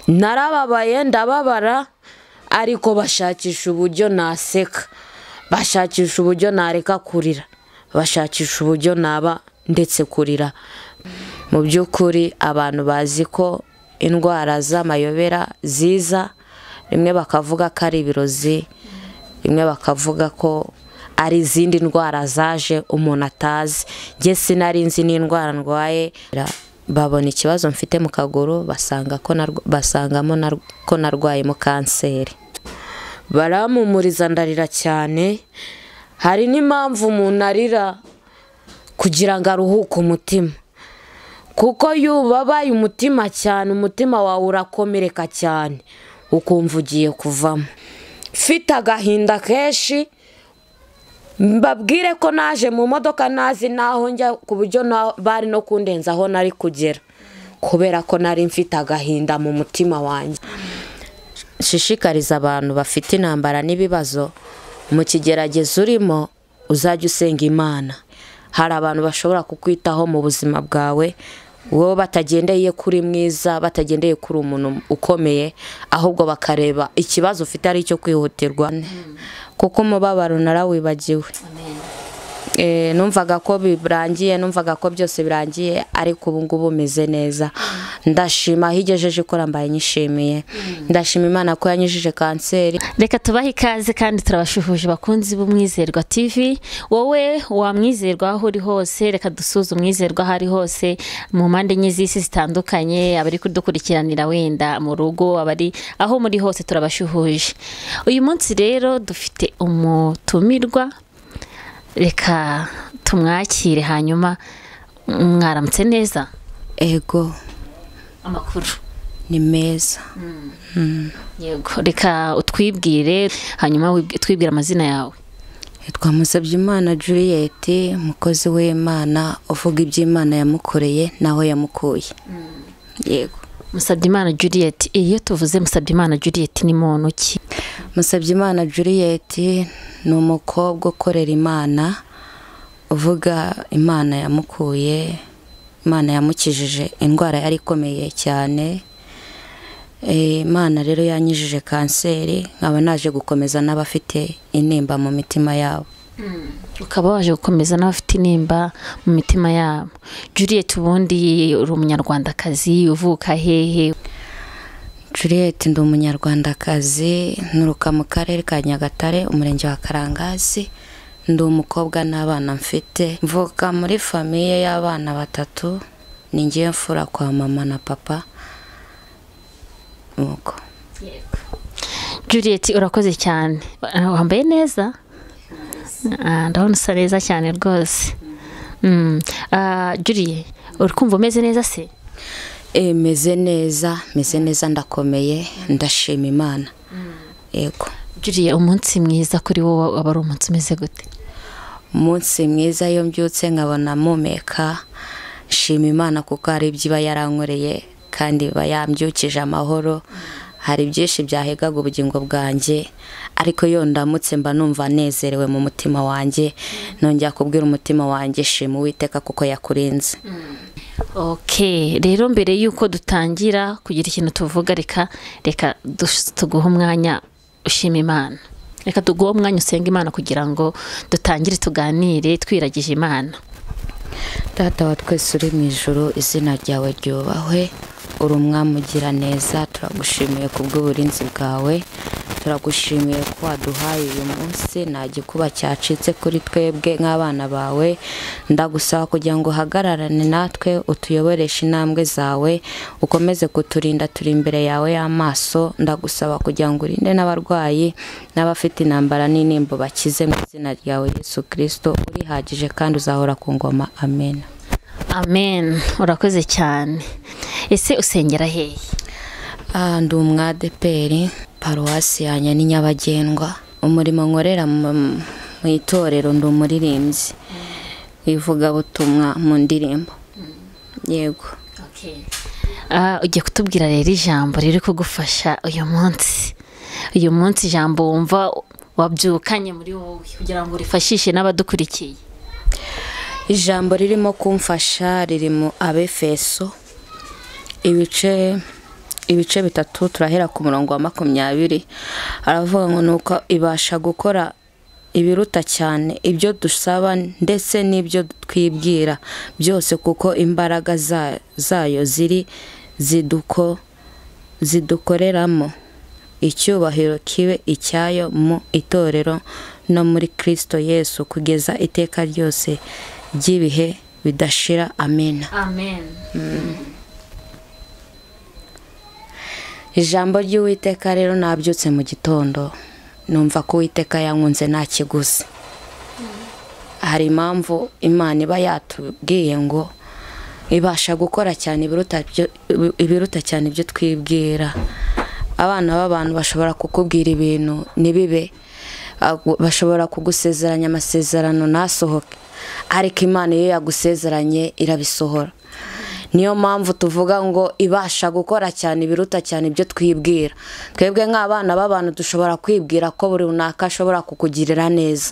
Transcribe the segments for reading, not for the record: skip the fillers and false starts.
Narababaye ndababara, ariko bashakisha uburyo naseka, bashakisha uburyo nareka kurira, bashakisha uburyo naba ndetse kurira. Mu by'ukuri abantu bazi ko indwara z'amayobera ziza, rimwe bakavuga ko ari ibirozi, rimwe bakavuga ko ari izindi ndwara zaje umuntu atazi. Njye sinari nzi n'indwara ndwaye. Babona ikibazo mfite mu kaguru, basanga ko basangamo ko narwayemo kanseri. Baramumuriza ndarira cyane. Hari n'impamvu umuntu arira kugira ngo aruhuke umutima, kuko iyo ubabaye umutima cyane, umutima wawe urakomereka cyane, ukumva ugiye kuvamo. Mfite agahinda kenshi, mbabwire ko naje mu modoka nazi naho njya, ku buryo bari no kundenza aho nari kugera, kubera ko nari mfite agahinda mu mutima wanjye. Nshishikariza abantu bafite intambara n'ibibazo, mu kigeragezo urimo uzajya usenga Imana. Hari abantu bashobora kukwitaho mu buzima bwawe, wowe batagendeye kuri mwiza, batagendeye kuri umuntu ukomeye, ahubwo bakareba ikibazo ufite ari icyo kwihutirwa. Kuko umubabaro narawibagiwe. Numvaga ko birangiye, numvaga ko byose birangiye, ariko ubu ngubu meze neza. Ndashima aho igejeje ikora, mbaye nyishimiye. Ndashima Imana ko yanyujije kanseri. Reka tubahe ikaze kandi turabashuhuje bakunzi b'Umwizerwa TV. Wowe wamwizerwa aho uri hose, reka dusuze umwizerwa aho ari hose mu mpande enye z'isi zitandukanye, abari kudukurikiranira wenda mu rugo, abari aho muri hose turabashuhuje. Uyu munsi rero dufite umutumirwa, reka tumwakire. Hanyuma mwaramutse neza? Ego. Amakuru ni meza. Yego, reka utwibwire, hanyuma twibwire amazina yawe. Yitwa Musabyimana Juliet, umukozi w'Imana uvuga iby'Imana yamukoreye naho yamukuye. Yego. Musabyimana Juliet, iyo tuvuze Musabyimana Juliet ni muntu ki? Musabyimana Juliet ni umukobwa ukorera Imana, uvuga Imana yamukuye, Imana yamukijije indwara yari ikomeye cyane. Imana rero yanyijije kanseri, nkaba naje gukomeza n'abafite intimba mu mitima yabo. Ukaba waje gukomeza n'abafite intimba mu mitima yabo. Juliet, ubundi uri umunyarwandakazi, uvuka hehe? Juliet ndi umunyarwandakazi, nturuka mu karere ka Nyagatare, umurenge wa Karangazi. Ndi umukobwa n'abana mfite. Mvuka muri famiye y'abana batatu, ni ngiye mfura kwa mama na papa. Nuko. Juliet urakoze cyane, wambaye neza, ndabona usa neza cyane rwose. Juliet, uri kumva umeze neza se? Meze neza, meze neza, ndakomeye, ndashima Imana. Yego. Juliet, umunsi mwiza kuri wowe aba ari umunsi umeze gute? Umunsi mwiza iyo mbyutse nkabona mpumeka, nshima Imana kuko hari ibyo iba yarankoreye kandi iba yambyukije amahoro. Hari byinshi byahegaga ubugingo bwanjye, ariko iyo ndamutse mba numva nezerewe mu mutima wanjye, nongera kubwira umutima wanjye shima Uwiteka kuko yakurinze. Okay, rero mbere yuko dutangira kugira ikintu tuvuga, reka tuguhe umwanya ushima Imana. Reka tuguhe umwanya usenga Imana kugira ngo dutangire tuganire twiragije Imana. Data wa twese uri mu ijuru, izina ryawe ryubahwe, uri umwami ugira neza, turagushimiye kubw'uburinzi bwawe, turagushimiye ko waduhaye uyu munsi, nta gikuba cyacitse kuri twebwe nk'abana bawe. Ndagusaba kugira ngo uhagararane natwe, utuyoboreshe intambwe zawe, ukomeze kuturinda turi imbere yawe y'amaso. Ndagusaba kugira ngo urinde n'abarwayi n'abafite intambara n'intimba, bakize mu izina ryawe Yesu Kristo, urihagije kandi uzahora ku ngoma. Amen. Amen. Urakoze cyane. Ese usengera hehe? Ndi umwadeperi, paruwasi yanjye ni Nyabagendwa. Umurimo nkorera mu itorero, ndi umuririmbyi w'ivugabutumwa mu ndirimbo. Yego. Okay. Ugiye kutubwira rero ijambo riri kugufasha uyu munsi. Uyu munsi ijambo wumva wabyukanye muri wowe kugira ngo urifashishe n'abadukurikiye. Ijambo ririmo kumfasha riri mu Abefeso ibice ibice 3 turahera ku murongo wa 20, aravuga ngo nuko ibasha gukora ibiruta cyane ibyo dusaba ndetse n'ibyo twibwira byose, kuko imbaraga zayo ziri zidukoreramo. Icyubahiro kibe icyayo mu itorero no muri Kristo Yesu kugeza iteka ryose ry'ibihe bidashira. Amen. Amen. Ijambo ry'Uwiteka rero nabyutse mu gitondo numva ko Uwiteka yankunze nta kiguzi. Hari impamvu Imana iba yatubwiye ngo ibasha gukora cyane ibiruta cyane ibyo twibwira. Abana b'abantu bashobora kukubwira ibintu nibibe, bashobora kugusezeranya amasezerano nasohoke, ariko Imana iyo yagusezeranye irabisohora. Niyo mpamvu tuvuga ngo ibasha gukora cyane ibiruta cyane ibyo twibwira. Twebwe nk'abana b'abantu dushobora kwibwira ko buri runaka ashobora kukugirira neza,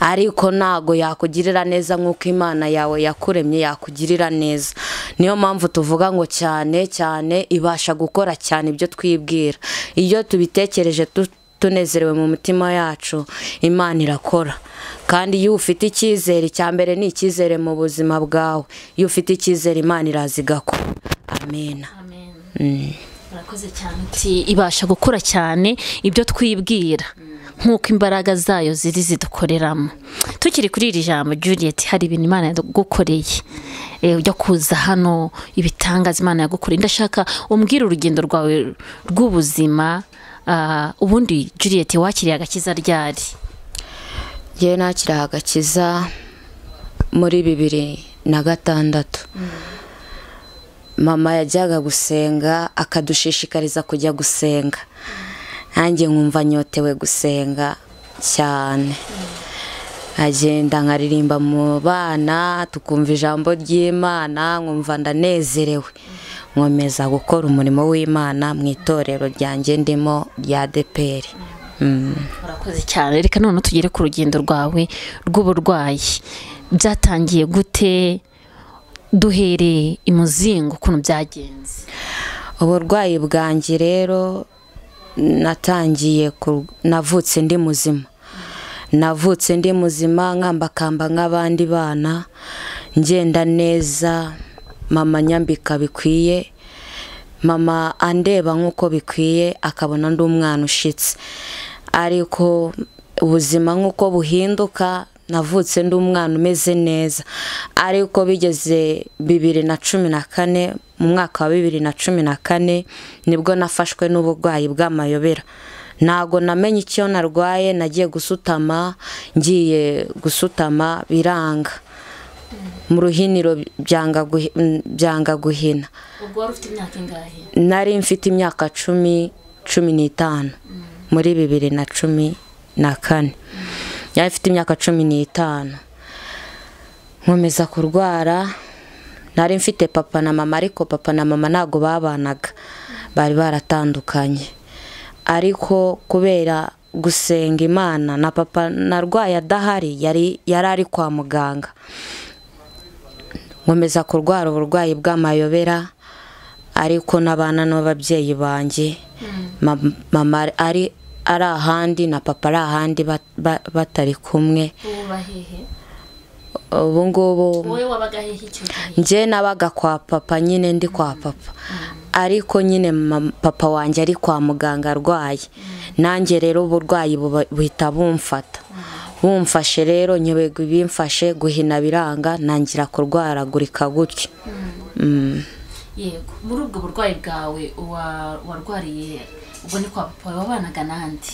ariko ntago yakugirira neza nk'uko Imana yawe yakuremye yakugirira neza. Niyo mpamvu tuvuga ngo cyane cyane ibasha gukora cyane ibyo twibwira. Iyo tubitekereje tunezerewe mu mutima yacu, Imana irakora. Kandi iyo ufite icyizere, icya mbere ni icyizere mu buzima bwawe. Iyo ufite icyizere Imana irazigako. Amen. Amen. Murakoze cyane. Uti ibasha gukora cyane ibyo twibwira nk'uko imbaraga zayo ziri zidukoreramo. Tukiri kuri iri jambo Juliet, hari ibintu Imana yagukoreye. Ujya kuza hano ibitangaza Imana yagukoreye. Ndashaka umbwire urugendo rwawe rw'ubuzima. Ubundi Juliet wakiriye agakiza ryari? Njye nakiriye agakiza muri 2006. Mama yajyaga gusenga akadushishikariza kujya gusenga, nanjye nkumva nyotewe gusenga cyane. Agenda nkaririmba mu bana tukumva ijambo ry'Imana, nkumva ndanezerewe, nkomeza gukora umurimo w'Imana mu itorero ryanjye ndimo rya ADEPR. Urakoze cyane. Reka none tugere ku rugendo rwawe rw'uburwayi. Byatangiye gute? Duhereye imuzingo ukuntu byagenze. Uburwayi bwanjye rero natangiye navutse ndi muzima. Navutse ndi muzima nkambakamba nk'abandi bana, ngenda neza, mama nyambika bikwiye, mama andeba nk'uko bikwiye, akabona ndi umwana ushitse. Ariko ubuzima nk'uko buhinduka, navutse ndi umwana umeze neza. Ariko bigeze 2014, mu mwaka wa 2014 nibwo nafashwe n'uburwayi bw'amayobera. Ntago namenye icyo narwaye, nagiye gusutama, ngiye gusutama biranga. Mu ruhiniro byanga guhina. Ubwo wari ufite imyaka ingahe? Nari mfite imyaka 15 muri 2014. Yari mfite imyaka 15. Nkomeza kurwara. Nari mfite papa na mama, ariko papa na mama ntago babanaga, bari baratandukanye. Ariko kubera gusenga Imana na papa narwaye adahari, yari ari kwa muganga. Nkomeza kurwara uburwayi bw'amayobera, ariko nabana n'ababyeyi banjye. Mama ari ahandi na papa ari ahandi batari kumwe. Ubu ngubu njye nabaga kwa papa nyine, ndi kwa papa. Ariko nyine papa wanjye ari kwa muganga arwaye. Nanjye rero uburwayi buhita bumfata. Bumfashe rero nyobego bimfashe guhina biranga, nangira kurwaragurika gutyo. Yego, muri ubwo burwayi bwawe warwariye ubwo ni kwa papa wabanaga nande?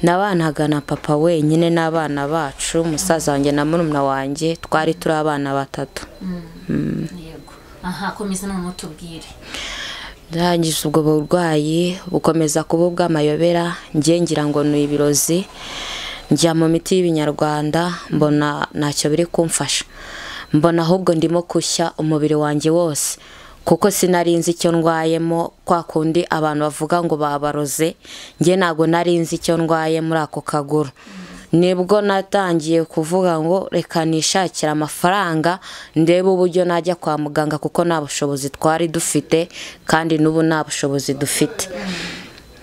Nabanaga na papa wenyine n'abana bacu, musaza wanjye na murumuna wanjye, twari turi abana batatu. Yego. Aha, komeza none utubwire. Ndangije ubwo burwayi bukomeza kuba ubw'amayobera, ngiye ngira ngo ni ibirozi, njya mu miti y'ibinyarwanda mbona ntacyo biri kumfasha. Mbona ahubwo ndimo kushya umubiri wanjye wose, kuko sinarinzi icyo ndwayemo. Kwa kundi abantu bavuga ngo babaroze, njye ntago narinzi icyo ndwaye muri ako kaguru. Nibwo natangiye kuvuga ngo reka nishakire amafaranga ndebe uburyo najya kwa muganga, kuko nta bushobozi twari dufite kandi n'ubu nta bushobozi dufite.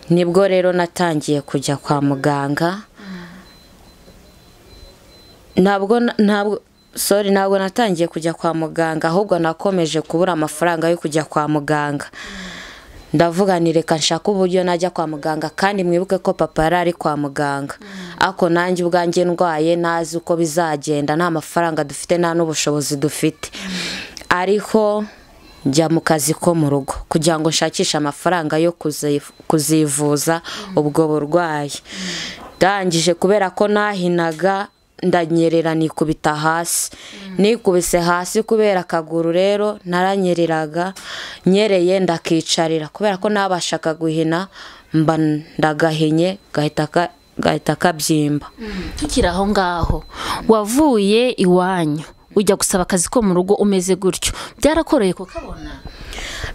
Nibwo rero natangiye kujya kwa muganga. Ntabwo natangiye kujya kwa muganga, ahubwo nakomeje kubura amafaranga yo kujya kwa muganga. Ndavuga ni reka nshaka uburyo najya kwa muganga, kandi mwibuke ko papa yari ari kwa muganga, ako nanjye ubwanjye ndwaye nazi uko bizagenda, nta mafaranga dufite nta n'ubushobozi dufite. Ariko njya mu kazi ko mu rugo kugira ngo nshakishe amafaranga yo kuzivuza ubwo burwayi. Ndangije kubera ko nahinaga ndanyerera nikubita hasi, nikubise hasi kubera akaguru rero naranyereraga, nyereye ndakicarira kubera ko nabashaka guhina mba ndagahinye gahita kabyimba. Tukiri aho ngaho, wavuye iwanyu ujya gusaba akazi ko mu rugo umeze gutyo, byarakoroye kukabona?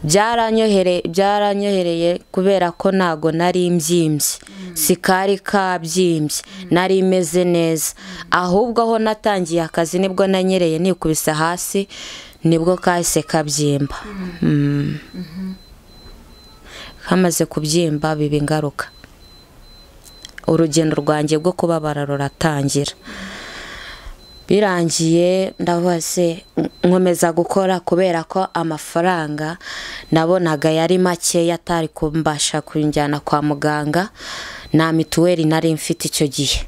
Byaranyohereye kubera ko ntago nari mbyimbye, sikari kabyimbye, nari meze neza. Ahubwo aho natangiye akazi nibwo nanyereye nikubise hasi, nibwo kahise kabyimba. Kamaze kubyimba biba ingaruka, urugendo rwanjye rwo kubabara ruratangira. Birangiye ndavuga se nkomeza gukora kubera ko amafaranga nabonaga yari make yatari kumbasha kunjyana kwa muganga. Nta mituweli nari mfite icyo gihe,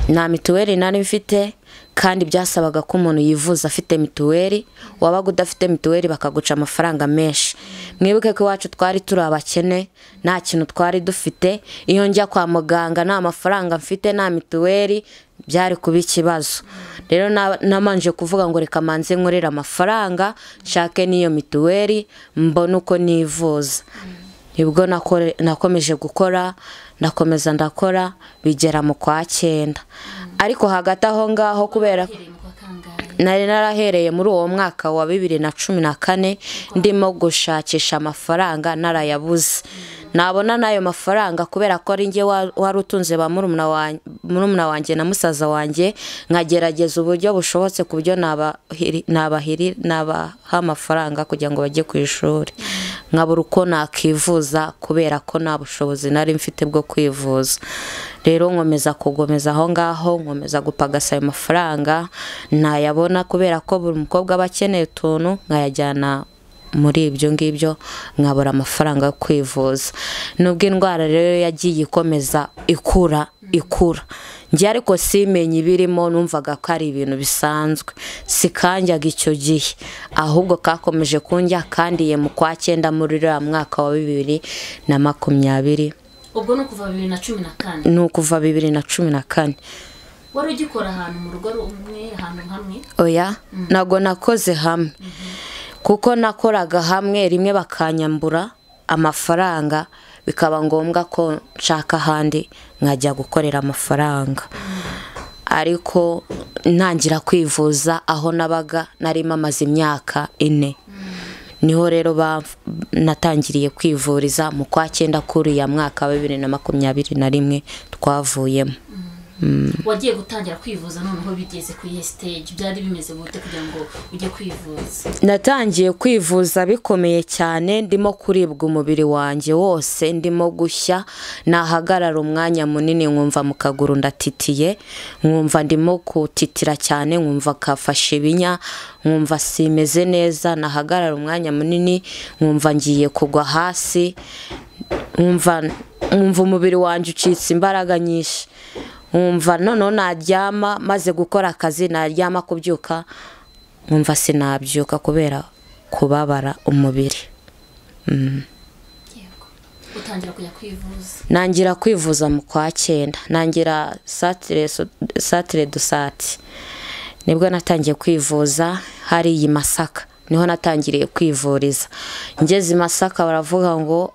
nta mituweli nari mfite, kandi byasabaga ko umuntu yivuza afite mituweli. Wabaga udafite mituweli bakaguca amafaranga menshi. Mwibuke ko iwacu twari turi abakene, nta kintu twari dufite. Iyo njya kwa muganga nta mafaranga mfite nta mituweli byari kuba ikibazo. Rero namanje kuvuga ngo reka manze nkorera amafaranga nshake n'iyo mituweli mbone uko nivuza. Nibwo nakomeje gukora, nakomeza ndakora bigera mu kwa 9. Ariko hagati aho ngaho kubera nari narahereye muri uwo mwaka wa 2014 ndimo gushakisha amafaranga narayabuze. Nabona nayo mafaranga kubera ko ari nge wari utunze ba murumuna wanjye na musaza wanjye, nkagerageza uburyo bushobotse ku buryo nabaha amafaranga kugira ngo bajye ku ishuri, nkabura uko nakivuza kubera ko nta bushobozi nari mfite bwo kwivuza. Rero nkomeza kugomeza aho ngaho, nkomeza gupagasa ayo mafaranga nayabona kubera ko buri mukobwa aba akeneye utuntu, nkayajyana muri ibyo ngibyo nkabura amafaranga yo kwivuza. Nubwo indwara rero yagiye ikomeza ikura njye, ariko simenye ibirimo, numvaga ko ari ibintu bisanzwe, sikanjyaga icyo gihe, ahubwo kakomeje kunjya kandi ye mu kwa 9 muri uriya mwaka wa 2020. Ubwo no kuva 2014? No kuva 2014. Wari ugikora ahantu mu rugo rumwe, ahantu hamwe? Oya, ntago nakoze hamwe. Kuko nakoraga hamwe rimwe bakanyambura amafaranga, bikaba ngombwa ko nshaka ahandi nkajya gukorera amafaranga. Ariko ntangira kwivuza aho nabaga nari mamaze imyaka 4. Niho rero natangiriye kwivuriza mu kwa 9 kuri ya mwaka wa 2021 twavuyemo. Wagiye gutangira kwivuza noneho bigeze ku iyi stage, byari bimeze gute kugira ngo ujye kwivuza? Natangiye kwivuza bikomeye cyane, ndimo kuribwa umubiri wanjye wose, ndimo gushya, nahagarara umwanya munini nkumva mu kaguru ndatitiye, nkumva ndimo kutitira cyane, nkumva kafashe ibinya, nkumva simeze neza, nahagarara umwanya munini nkumva ngiye kugwa hasi, nkumva umubiri wanjye ucitse imbaraga nyinshi. Nkumva noneho naryama, maze gukora akazi naryama kubyuka nkumva sinabyuka kubera kubabara umubiri. Yego. Utangira kujya kwivuza? Nangira kwivuza mu kwa 9, nangira satire du sati. Nibwo natangiye kwivuza hari iyi Masaka, niho natangiriye kwivuriza. Ngeze i Masaka baravuga ngo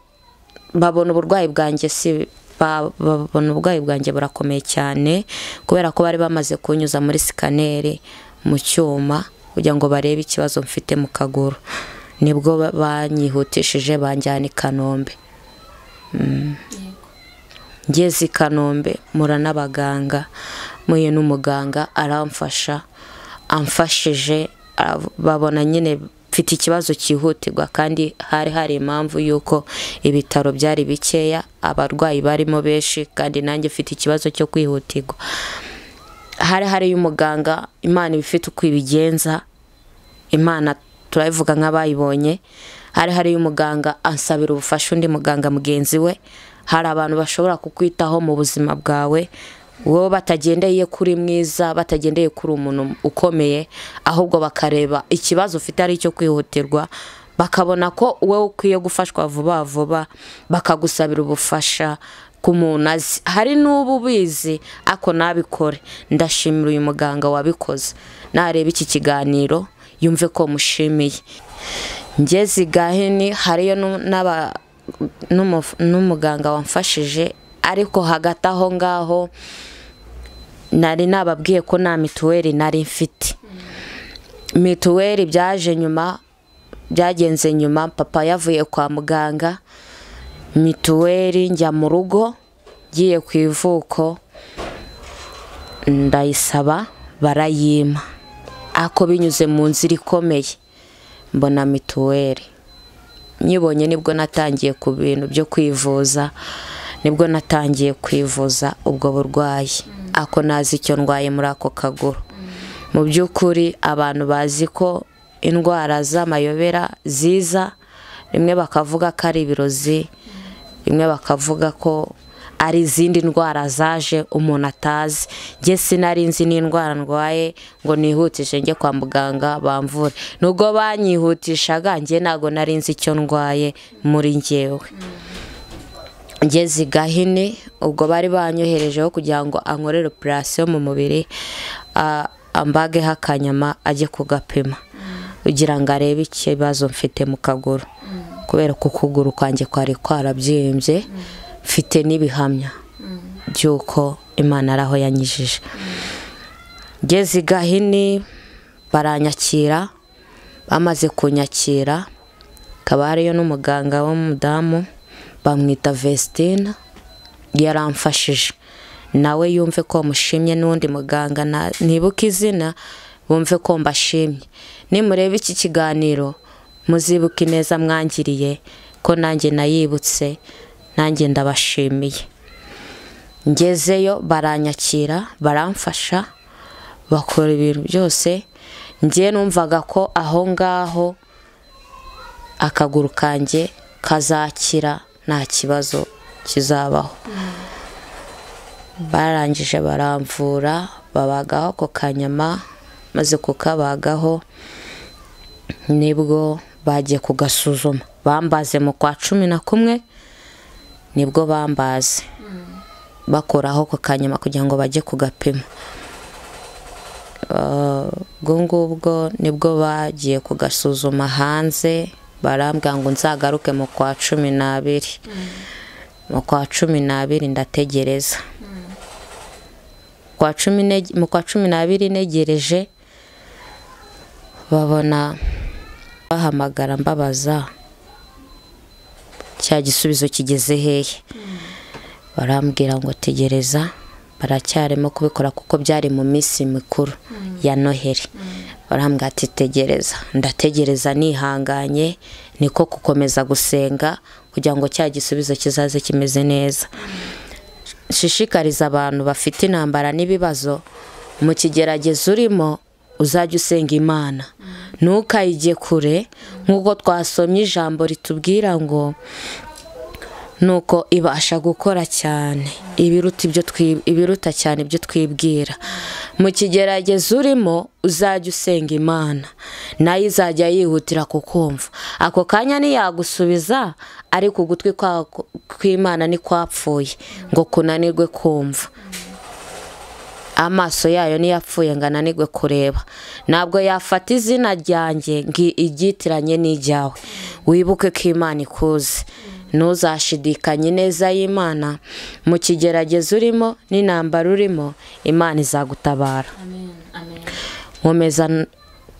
babona uburwayi bwanjye si babona uburwayi bwanjye burakomeye cyane, kubera ko bari bamaze kunyuza muri sikaneri mu cyuma kugira ngo barebe ikibazo mfite mu kaguru. Nibwo banyihutishije banjyana i Kanombe. Yego. Ngeze i Kanombe mura n'abaganga, muye n'umuganga aramfasha, amfashije babona nyine mfite ikibazo cyihutirwa, kandi hari impamvu yuko ibitaro byari bikeya, abarwayi barimo benshi, kandi nanjye mfite ikibazo cyo kwihutirwa. Hari umuganga, Imana ibifite uko ibigenza, Imana turabivuga nk'abayibonye. Hari umuganga ansabira ubufasha undi muganga mugenzi we. Hari abantu bashobora kukwitaho mu buzima bwawe, wowe batagendeye kuri mwiza, batagendeye kuri umuntu ukomeye, ahubwo bakareba ikibazo ufite ari cyo kwihutirwa, bakabona ko wowe ukwiye gufashwa vuba vuba, bakagusabira ubufasha ku muntu azi. Hari n'ubu bizi ako nabikore. Ndashimira uyu muganga wabikoze, nareba iki kiganiro yumve ko mushimiye. Ngeze Gahini hariyo n'umuganga wamfashije, ariko hagati aho ngaho nari nababwiye ko nta mituweli nari mfite. Mituweli byaje nyuma, byagenze nyuma papa yavuye kwa muganga, mituweli njya mu rugo, ngiye ku ivuko ndayisaba barayima, ako binyuze mu nzira ikomeye mbona mituweli. Nyibonye nibwo natangiye ku bintu byo kwivuza, nibwo natangiye kwivuza ubwo burwayi, ako nazi icyo ndwaye muri ako kaguru. Mu by'ukuri abantu bazi ko indwara z'amayobera ziza, rimwe bakavuga ko ari ibirozi, rimwe bakavuga ko ari izindi ndwara zaje umuntu atazi. Njye sinari nzi n'indwara ndwaye ngo nihutishe njye kwa muganga bamvure. Nubwo banyihutishaga njye ntago nari nzi icyo ndwaye muri njyewe. Ngeze Gahini ubwo bari banyoherejeho kugira ngo ankorere operation mu mubiri, ambageho akanyama ajye kugapima kugira ngo arebe ikibazo mfite mu kaguru, kubera ko ukuguru kwanjye kwari kwarabyimbye, mfite n'ibihamya by'uko Imana araho yanyijije. Ngeze Gahini baranyakira, bamaze kunyakira akaba hariyo n'umuganga w'umudamu bamwita Vestine, yaramfashije nawe yumve ko mushimye, n'undi muganga nibuka izina bumve ko mbashimye. Nimureba iki kiganiro muzibuke neza mwangiriye, ko nanjye nayibutse, nanjye ndabashimiye. Ngezeyo baranyakira, baramfasha, bakora ibintu byose. Njye numvaga ko aho ngaho akaguru kanjye kazakira nta kibazo kizabaho. Barangije baramvura, babagaho ako kanyama, maze kukabagaho nibwo bagiye kugasuzuma. Bambaze mu kwa 11 nibwo bambaze bakoraho ako kanyama kugira ngo bajye kugapima. Ubwo ngubwo nibwo bagiye kugasuzuma hanze, barambwira ngo nzagaruke mu kwa 12. Mu kwa 12 ndategereza. Mu kwa 12 negereje, babona bahamagara mbabaza cya gisubizo kigeze hehe. Barambwira ngo tegereza, baracyarimo kubikora kuko byari mu minsi mikuru ya Noheli. Barambwira ati tegereza, ndategereza nihanganye, niko gukomeza gusenga kugira ngo cya gisubizo kizaze kimeze neza. Nshishikariza abantu bafite intambara n'ibibazo, mu kigeragezo urimo uzajya usenga Imana, ntukayige kure, nk'uko twasomye ijambo ritubwira ngo nuko ibasha gukora cyane ibiruta cyane ibyo twibwira. Mu kigeragezo urimo uzajya usenga Imana, nayo izajya yihutira kukumva. Ako kanya ntiyagusubiza, ariko ugutwi kw'Imana ni kwapfuye ngo kunanirwe kumva. Amaso yayo niyapfuye ngo ananirwe kureba. Ntabwo yafata izina ryanjye ngo iryitiranye n'ijyawe. Wibuke ko Imana ikuzi, ntuzashidikanye neza y'Imana. Mu kigeragezo urimo n'intambara urimo, Imana izagutabara. Nkomeza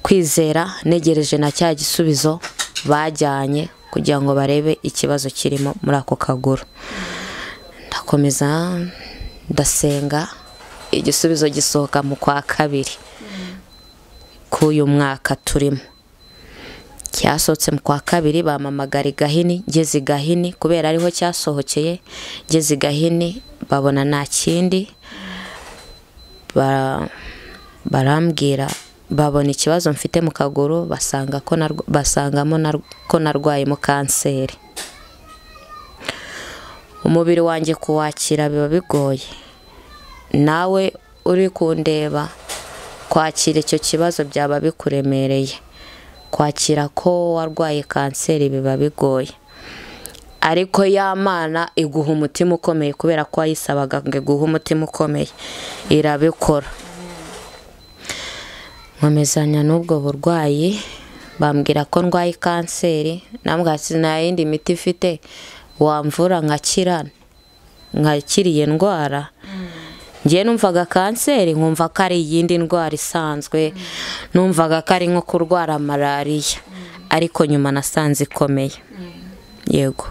kwizera, negereje na cya gisubizo bajyanye kugira ngo barebe ikibazo kirimo muri ako kaguru. Ndakomeza ndasenga, igisubizo gisohoka mu kwa kabiri k'uyu mwaka turimo. Cyasohotse mu kwa kabiri, bampamagara i Gahini, ngeze i Gahini kubera ariho cyasohokeye, ngeze i Gahini babona nta kindi, barambwira, babona ikibazo mfite mu kaguru, basanga ko basangamo ko narwayemo kanseri. Umubiri wanjye kuwakira biba bigoye, nawe uri kundeba kwakira icyo kibazo byaba bikuremereye, kwakira ko warwaye kanseri biba bigoye. Ariko ya Mana iguha umutima ukomeye, kubera ko wayisabaga ngo iguhe umutima ukomeye, irabikora. Nkomezanya n'ubwo burwayi, bambwira ko ndwaye kanseri, nambwira ati nta yindi miti ifite wamvura nkakira, nkakiriye ndwara. Njye numvaga kanseri nkumva ko ari iyindi ndwara isanzwe, numvaga ko ari nko kurwara malariya, ariko nyuma nasanze ikomeye. Yego.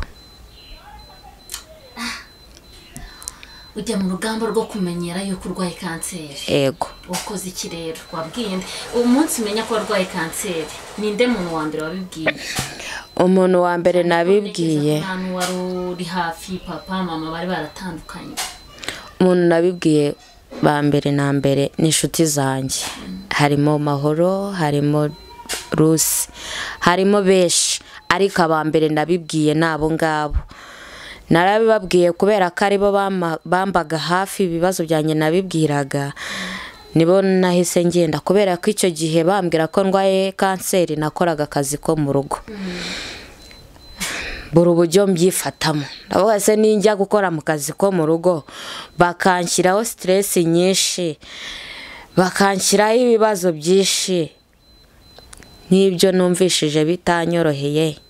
Ujya mu rugamba rwo kumenyera yuko urwaye kanseri. Yego. Wakoze iki rero? Wabwiye nde? Umunsi umenya ko warwaye kanseri, ninde muntu wa mbere wabibwiye? Umuntu wa mbere nabibwiye, ahantu wari uri hafi, papa mama bari baratandukanye. Umuntu nabibwiye ba mbere na mbere ni inshuti zanjye, harimo Mahoro, harimo Rusi, harimo benshi, ariko aba mbere nabibwiye nabo ngabo. Narabibabwiye kubera ko aribo bambaga hafi ibibazo byanjye nabibwiraga, nibo nahise ngenda, kubera ko icyo gihe bambwira ko ndwaye kanseri nakoraga akazi ko mu rugo. Buri uburyo mbyifatamo, ndavuga se ninjya gukora mu kazi ko mu rugo bakanshyiraho stress nyinshi, bakanshyiraho ibibazo byinshi, n'ibyo numvishije bitanyoroheye,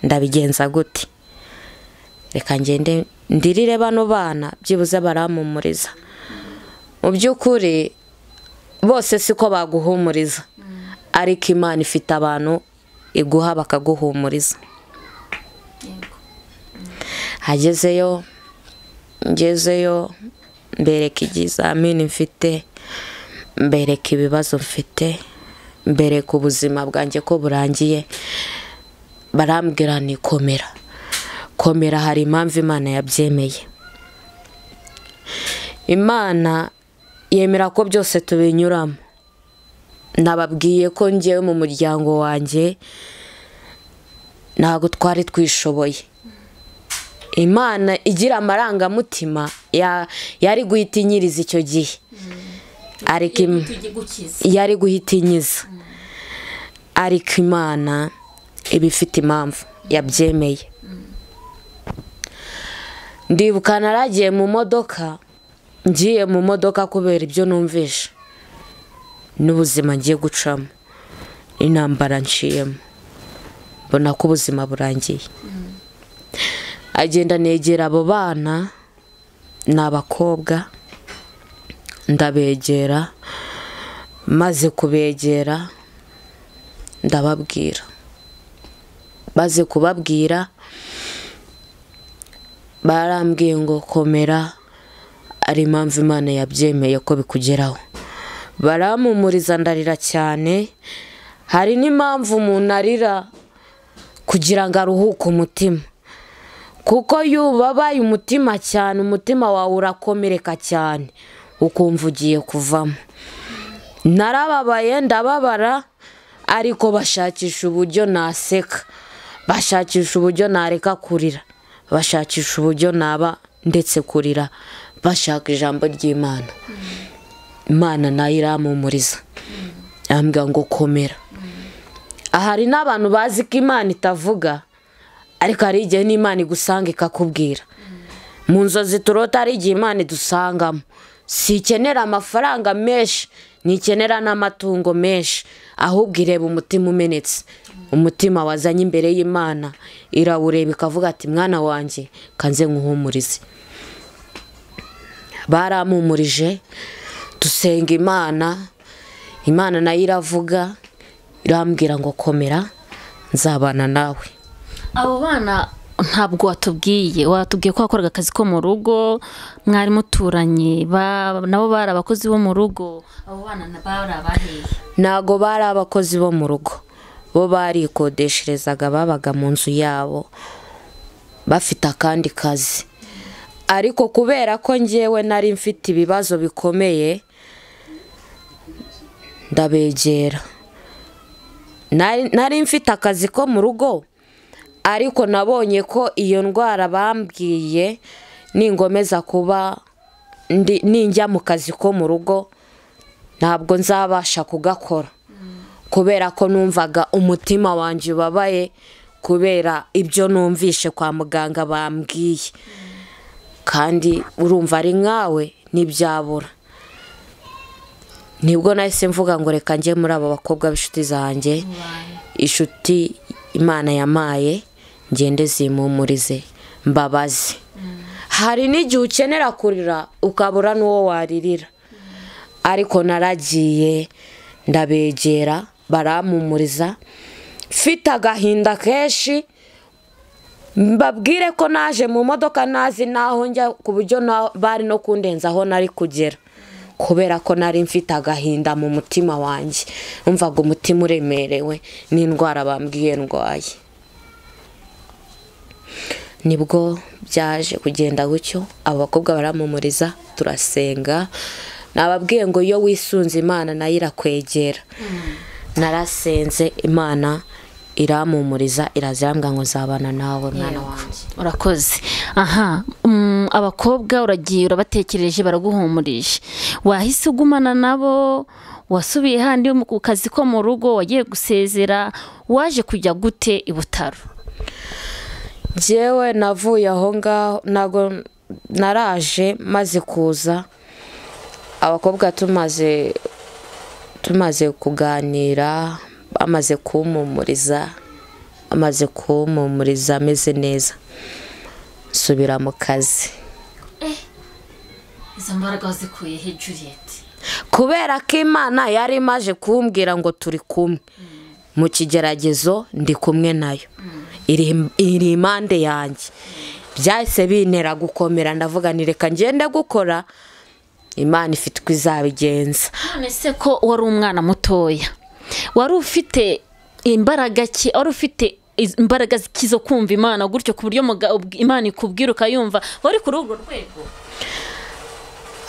ndabigenza gute? Reka ngende ndirire bano bana, byibuze barampumuriza. Mu by'ukuri bose siko baguhumuriza, ariko Imana ifite abantu iguha bakaguhumuriza. Hagezeyo, ngezeyo mbereka ikizamini mfite, mbereka ibibazo mfite, mbereka ubuzima bwanjye ko burangiye, barambwira ni komera, komera, hari impamvu Imana yabyemeye. Imana yemera ko byose tubinyuramo. Nababwiye ko ngewe mu muryango wanjye ntabwo twari twishoboye. Imana igira amarangamutima yari guhita inyiriza icyo gihe, ariko yari guhita inyiza, ariko Imana iba ifite impamvu yabyemeye. Ndibuka naragiye mu modoka, ngiye mu modoka kubera ibyo numvishe n'ubuzima ngiye gucamo, intambara nciyemo, mbona ko ubuzima burangiye. Agenda negera abo bana ni abakobwa, ndabegera, maze kubegera ndababwira, maze kubabwira barambwiye ngo komera, ari impamvu Imana yabyemeye ko bikugeraho. Barampumuriza ndarira cyane. Hari n'impamvu umuntu arira kugira ngo aruhuke umutima, kuko iyo ubabaye umutima cyane, umutima wawe urakomereka cyane, ukumva ugiye kuvamo. Narababaye ndababara, ariko bashakisha uburyo naseka, bashakisha uburyo nareka kurira, bashakisha uburyo naba ndetse kurira, bashaka ijambo ry'Imana. Imana nayo irampumuriza, irambwira ngo komera. Hari n'abantu bazi ko Imana itavuga, ariko hari igihe n'Imana igusanga ikakubwira. Mu nzozi turota hari igihe Imana idusangamo. Sikenera amafaranga menshi, ntikenera n'amatungo menshi, ahubwo ireba umutima umenetse, umutima wazanye imbere y'Imana, irawureba ikavuga ati mwana wanjye kanze nkuhumurize. Barampumurije, dusenga Imana, Imana nayo iravuga, irambwira ngo komera, nzabana nawe. Abo bana Ntabwo watubwiye, watubwiye ko wakoraga akazi ko mu rugo, mwari muturanye, nabo bari abakozi bo mu rugo, abo bana bari abaheye? Ntago bari abakozi bo mu rugo, bo barikodesherezaga, babaga mu nzu yabo bafite akandi kazi. Ariko kubera ko njyewe nari mfite ibibazo bikomeye, ndabegera. Nari mfite akazi ko mu rugo, ariko nabonye ko iyo ndwara bambwiye ningomeza kuba ninjya mu kazi ko mu rugo ntabwo nzabasha kugakora, kubera ko numvaga umutima wanjye ubabaye kubera ibyo numvishe kwa muganga bambwiye. Kandi urumva ari nkawe ntibyabura. Nibwo nahise mvuga ngo reka njye muri abo bakobwa b'inshuti zanjye, inshuti Imana yamaye, ngende zimpumurize mbabaze. Hari n'igihe ukenera kurira ukabura n'uwo waririra, ariko naragiye ndabegera barampumuriza. Mfite agahinda kenshi, mbabwire ko naje mu modoka nazi naho njya, ku buryo bari no kundenza aho nari kugera, kubera ko nari mfite agahinda mu mutima wanjye, numvaga umutima uremerewe n'indwara bambwiye ndwaye. Nibwo byaje kugenda gutyo, abo bakobwa barampumuriza, turasenga. Nababwiye ngo iyo wisunze Imana nayo irakwegera. Narasenze Imana irampumuriza, irazirambwa ngo nzabana nawe mwana wanjye. Urakoze. Aha, abakobwa uragiye urabatekereje baraguhumurije, wahise ugumana nabo, wasubiye handi mu kazi ko mu rugo, wagiye gusezera, waje kujya gute i Butaro? Njyewe navuye aho ngaho, ntago naraje maze kuza, abakobwa tumaze kuganira, bamaze kumpumuriza, ameze neza, nsubira mu kazi. Izo mbaraga wazikuye he Juliet? Kubera ko Imana yari imaje kumbwira ngo turi kumwe mu kigeragezo, ndi kumwe nayo, iri impande yanjye. Byahise bintera gukomera, ndavuga nti reka ngende gukora, Imana ifite uko izabigenza. None se ko wari umwana mutoya, wari ufite imbaraga ki? Wari ufite imbaraga zo kumva Imana gutyo ku buryo Imana ikubwira ukayumva? Wari kuri urwo rwego?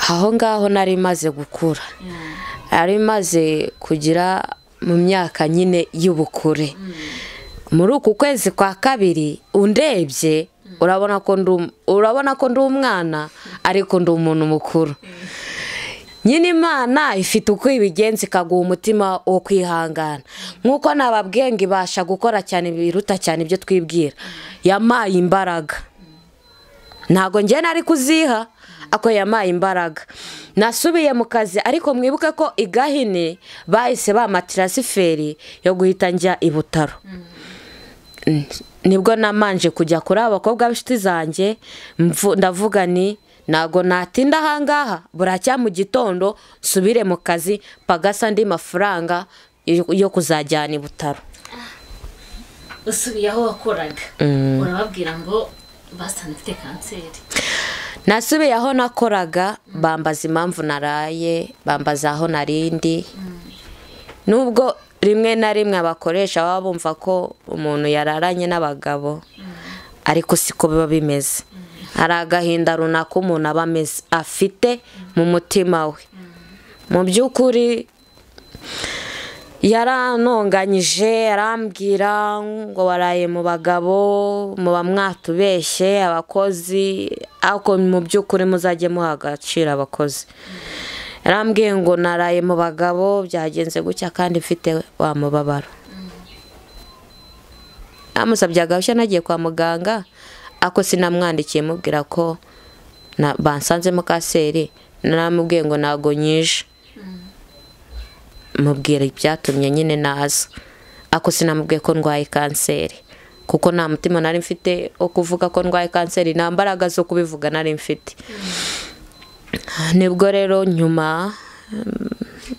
Aho ngaho nari maze gukura, nari maze kugira mu myaka nyine y'ubukure. Muri uku kwezi kwa kabiri undebye urabona ko ndi umwana, ariko ndi umuntu mukuru. Nyine Imana ifite uko ibigenza ikaguha umutima wo kwihangana. Nkuko nababwiye ngo ibasha gukora cyane biruta cyane ibyo twibwira, yamaye imbaraga. Ntago njye nari kuziha, ako yamaye imbaraga. Nasubiye mu kazi, ariko mwibuke ko i Gahini bahise bamatirasiferi yo guhita njya i Butaro. Nibwo namanje kujya kuri abakobwa b'inshuti zanjye, ndavuga ni ntago natinda ahangaha, buracya mu gitondo nsubire mu kazi pagasa andi mafaranga yo kuzajyana i Butaro. Usubiye aho wakoraga, urababwira ngo basanze mfite kanseri? Nasubiye aho nakoraga, bambaza impamvu naraye, bambaza aho narindi. Nubwo rimwe na rimwe abakoresha baba bumva ko umuntu yararanye n'abagabo, ariko siko biba bimeze. Hari agahinda runaka umuntu aba ameze afite mu mutima we. Mu by'ukuri yaranonganyije, arambwira ngo waraye mu bagabo, muba mwatubeshye abakozi, ariko mu by'ukuri muzajye muha agaciro abakozi. Yarambwiye ngo naraye mu bagabo byagenze gutya kandi mfite wa mubabaro. Amusabye agahushya nagiye kwa muganga, ako sinamwandikiye mubwira ko bansanzemo kanseri, naramubwiye ngo ntago nyije. Mubwira ibyatumye nyine naza, ako sinamubwiye ko ndwaye kanseri, kuko nta mutima nari mfite wo kuvuga ko ndwaye kanseri, nta mbaraga zo kubivuga nari mfite. Nibwo rero nyuma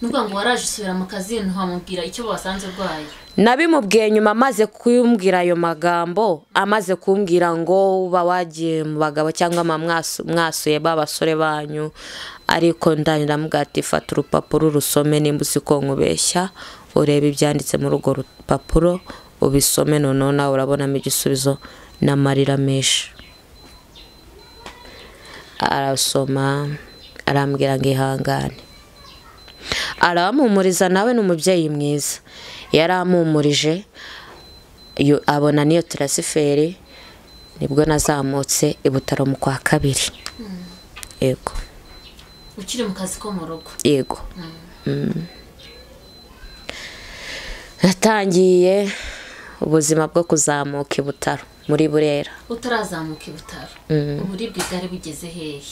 Nuvuga ngo waraje usubira mu kazi ntiwamubwira icyo basanze urwaye? Nabimubwiye nyuma amaze kumbwira ayo magambo, amaze kumbwira ngo uba wagiye mu bagabo cyangwa mwasuye babasore banyu, ariko ndamubwira ati fata urupapuro rusome nimba uzi ko nkubeshya, urebe ibyanditse muri urwo rupapuro ubisome, noneho nawe urabonamo igisubizo n'amarira menshi. Arasoma arambwira ngo ihangane, arampumuriza, nawe ni umubyeyi mwiza, yarampumurije abona niyo transfert, nibwo nazamutse i Butaro mu kwa kabiri. Yego. Ukiri mu kazi ko mu rugo? Yego. Natangiye ubuzima bwo kuzamuka i Butaro muri Burera. Utarazamuka i Butaro, uburibwe bwari bugeze hehe?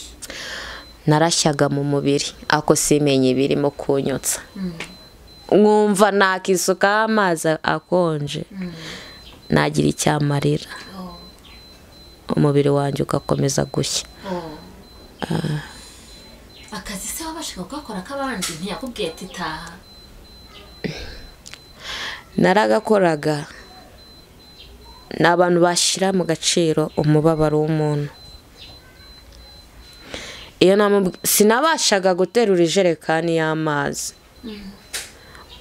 Narashyaga mu mubiri ako simenye ibirimo kunyotsa, nkumva nakisukaho amazi akonje, nagira icyamarira, umubiri wanjye ugakomeza gushya. Akazi se wabashaga kugakora k'abandi ntiyakubwiye ati taha? Naragakoraga. Ni abantu bashyira mu gaciro umubabaro w'umuntu. Iyo sinabashaga guterura ijerekani y'amazi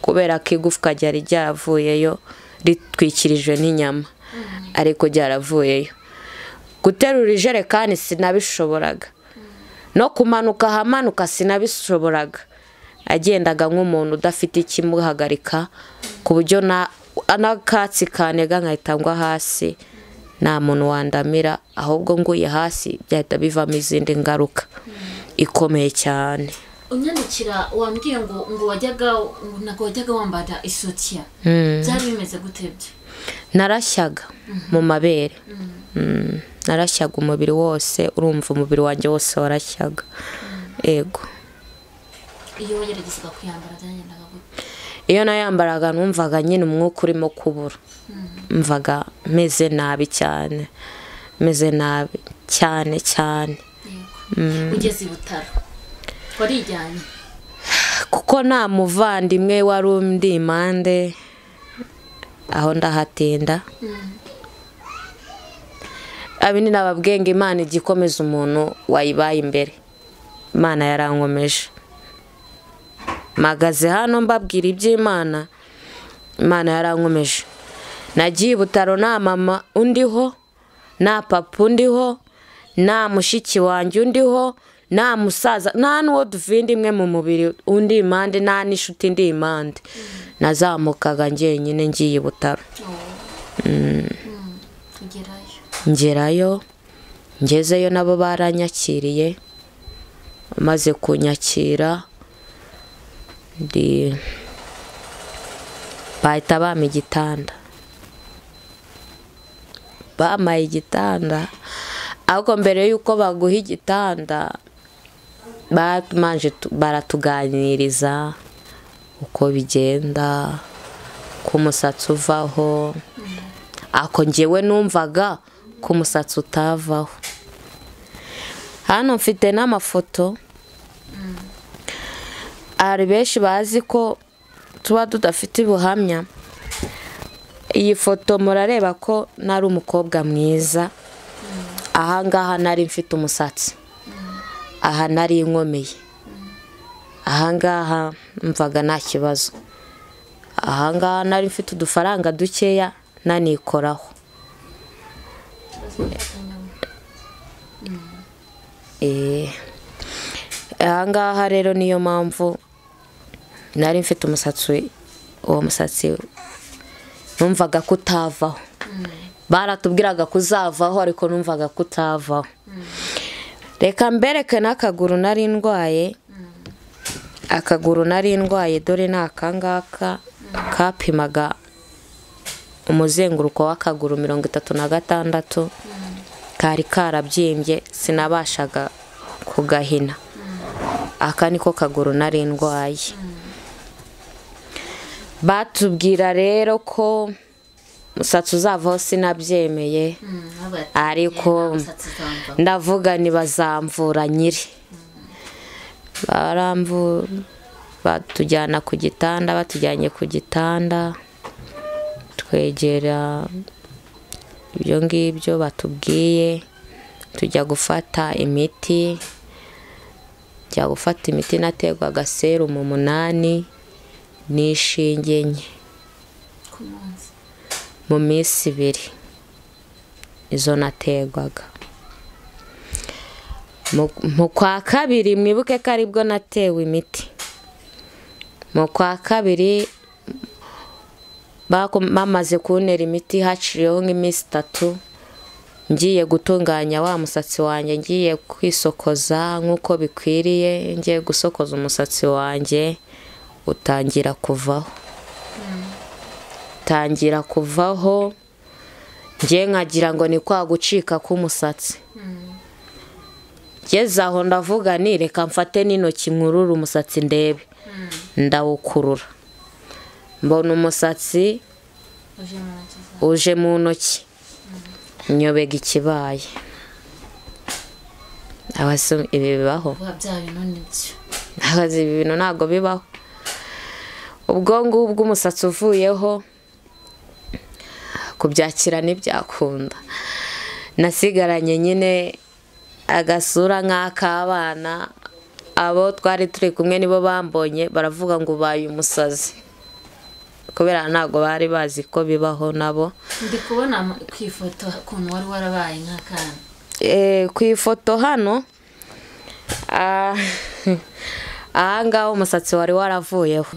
kubera ko igufwa ryari ryaravuyeyo ritwikirijwe n'inyama, ariko ryaravuyeyo. Guterura ijerekani sinabishoboraga, no kumanuka ahamanuka sinabishoboraga. Agendaga nk'umuntu udafite ikimuhagarika, ku buryo n'akatsi kanega nkahita ngwa hasi, nta muntu wandamira, ahubwo nguye hasi byahita bivamo izindi ngaruka ikomeye cyane. Unyandikira wambwiye ngo wajyaga ntabwo wajyaga wambara isutiya, byari bimeze gute byo? Narashyaga mu mabere, narashyaga umubiri wose, urumva umubiri wanjye wose warashyaga. Yego. Iyo wageragezaga kuyambara byagendaga gute? Iyo nayambaraga numvaga nyine umwuka urimo kubura, mvaga meze nabi cyane, meze nabi cyane cyane. Ugeze i Butaro warijyanye? Kuko nta muvandimwe wari undi impande aho ndahatinda. Abindi nababwiye ngo Imana igikomeza umuntu wayibaye imbere, Imana yarankomeje. Magaze hano mbabwira iby'Imana, Imana yarankomeje. Nagiye i Butaro nta mama undiho, nta papa undiho, nta mushiki wanjye undiho, nta musaza, nta n'uwo duvindimwe mu mubiri undi impande, nta n'inshuti indi impande. Nazamukaga njyenyine ngiye i Butaro. Ngerayo, ngezeyo nabo baranyakiriye, maze kunyakira bahita bampa igitanda. Bampaye igitanda, ariko mbere y'uko baguha igitanda baratuganiriza uko bigenda, ko umusatsi uvaho, ako njyewe numvaga ko umusatsi utavaho. Hano mfite n'amafoto, hari benshi bazi ko tuba tudafite ubuhamya. Iyi foto murareba ko nari umukobwa mwiza, ahangaha nari mfite umusatsi, aha nari nkomeye, ahangaha mvaga nta kibazo, ahangaha nari mfite udufaranga dukeya nanikoraho. Ahangaha rero niyo mpamvu nari mfite umusatsi, uwo musatsi numvaga kutavaho. Baratubwiraga kuzavaho ariko numvaga kutavaho. Reka mbereke n'akaguru nari ndwaye. Akaguru nari ndwaye dore ni akangaka, kapimaga umuzenguruko w'akaguru 36, kari karabyimbye sinabashaga kugahina. Aka niko kaguru nari ndwaye. Batubwira rero ko umusatsi uzavaho sinabyemeye, ariko ndavuga ntibazamvura nyiri. Batujyana ku gitanda, batujyanye ku gitanda twegera ibyo ngibyo batubwiye, tujya gufata imiti. Njya gufata imiti naterwaga serumu 8 n'ishinge 4 mu minsi 2 izo naterwaga. Mu kwa kabiri mwibuke ko aribwo natewe imiti. Mu kwa kabiri bamaze kuntera imiti haciyeho nk'iminsi 3, ngiye gutunganya wa musatsi wanjye, ngiye kwisokoza nk'uko bikwiriye, ngiye gusokoza umusatsi wanjye utangira kuvaho. Tangira kuvaho ngiye nkagira ngo ni kwa gucika k'umusatsi. Ngeze aho ndavuga ni reka mfate n'intoki nkurure umusatsi ndebe. Ndawukurura, mbona umusatsi uje mu ntoki, nyobega ikibaye. Abase ibi bibaho, ibi bintu ntabwo bibaho. Ubwo ngubwo umusatsi uvuyeho, kubyakira ntibyakunda. Nasigaranye nyine agasura nk'ak'abana. Abo twari turi kumwe nibo bambonye baravuga ngo ubaye umusazi, kubera ntabwo bari bazi ko bibaho nabo. Ndi kubona ku ifoto ukuntu wari warabaye nk'akana. Ku ifoto hano aha ngaha umusatsi wari waravuyeho.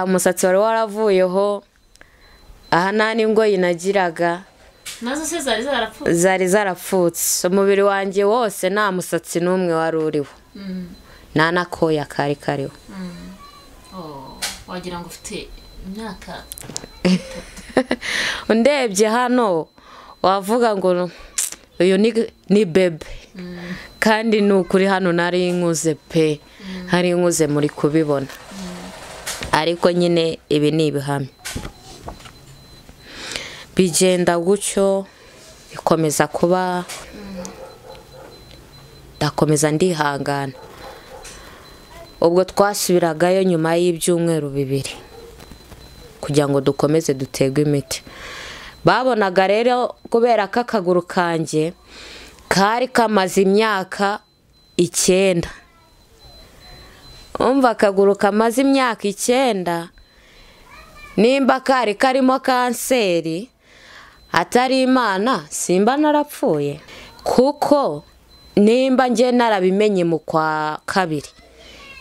Umusatsi wari waravuyeho, aha nta n'ingoyi nagiraga. Nazo se zari zarapfutse? Zari zarapfutse. Umubiri wanjye wose nta musatsi n'umwe wari uriho. Nta n'akoya kari kariho. Wagira ngo ufite imyaka. Undebye hano wavuga ngo uyu ni bebe, kandi ni ukuri hano nari nkuze pe, hari nkuze muri kubibona. Ariko nyine ibi ni ibihamya. Bigenda gutyo bikomeza kuba, ndakomeza ndihangana. Ubwo twasubiragayo nyuma y'ibyumweru 2 kugira ngo dukomeze dutegwe imiti. Babonaga rero kubera ko akaguru kanjye kari kamaze imyaka 9. Umva akaguru kamaze imyaka 9, nimba kari karimo kanseri atari Imana simba narapfuye, kuko nimba nge narabimenye mu kwa kabiri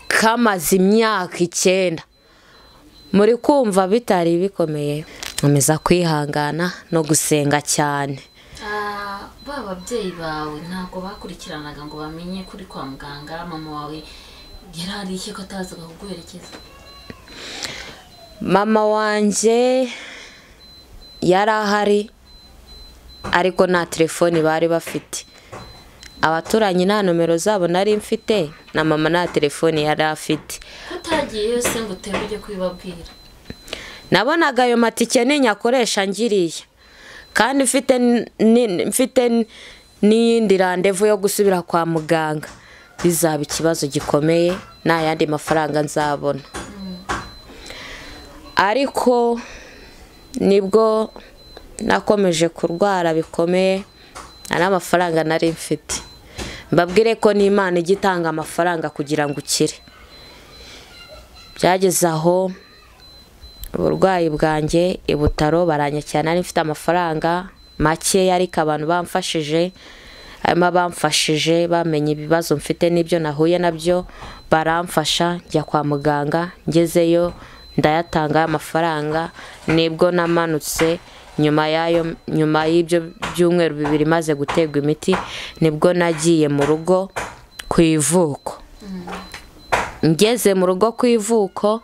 kamaze imyaka 9. Muri kumva bitari bikomeye. Nkomeza kwihangana no gusenga cyane. Ba babyeyi bawe ntabwo bakurikiranaga ngo bamenye kuri kwa muganga? Mama wawe yarariye ko atazaga kuguherekeza? Mama wanjye yari ahari, ariko nta telefoni bari bafite. Abaturanyi nta nomero zabo nari mfite, na mama nta telefoni yari afite. Utagiye se ngo utebe ujye kubibabwira? Nabonaga ayo matike ninyakoresha ngiriye, kandi mfite n'iyindi randevu yo gusubira kwa muganga, bizaba ikibazo gikomeye nta yandi mafaranga nzabona. Ariko nibwo nakomeje kurwara bikomeye, nta n'amafaranga nari mfite. Mbabwire ko n'Imana ijya itanga amafaranga kugira ngo ukire. Byageze aho uburwayi bwanjye i Butaro baranyakira, nari mfite amafaranga makeya, ariko abantu bamfashije, harimo abamfashije bamenye ibibazo mfite n'ibyo nahuye nabyo, baramfasha njya kwa muganga. Ngezeyo ndayatanga amafaranga, nibwo namanutse nyuma yayo, nyuma y'ibyo byumweru 2 maze gutegwa imiti, nibwo nagiye mu rugo ku ivuko. Ngeze mu rugo ku ivuko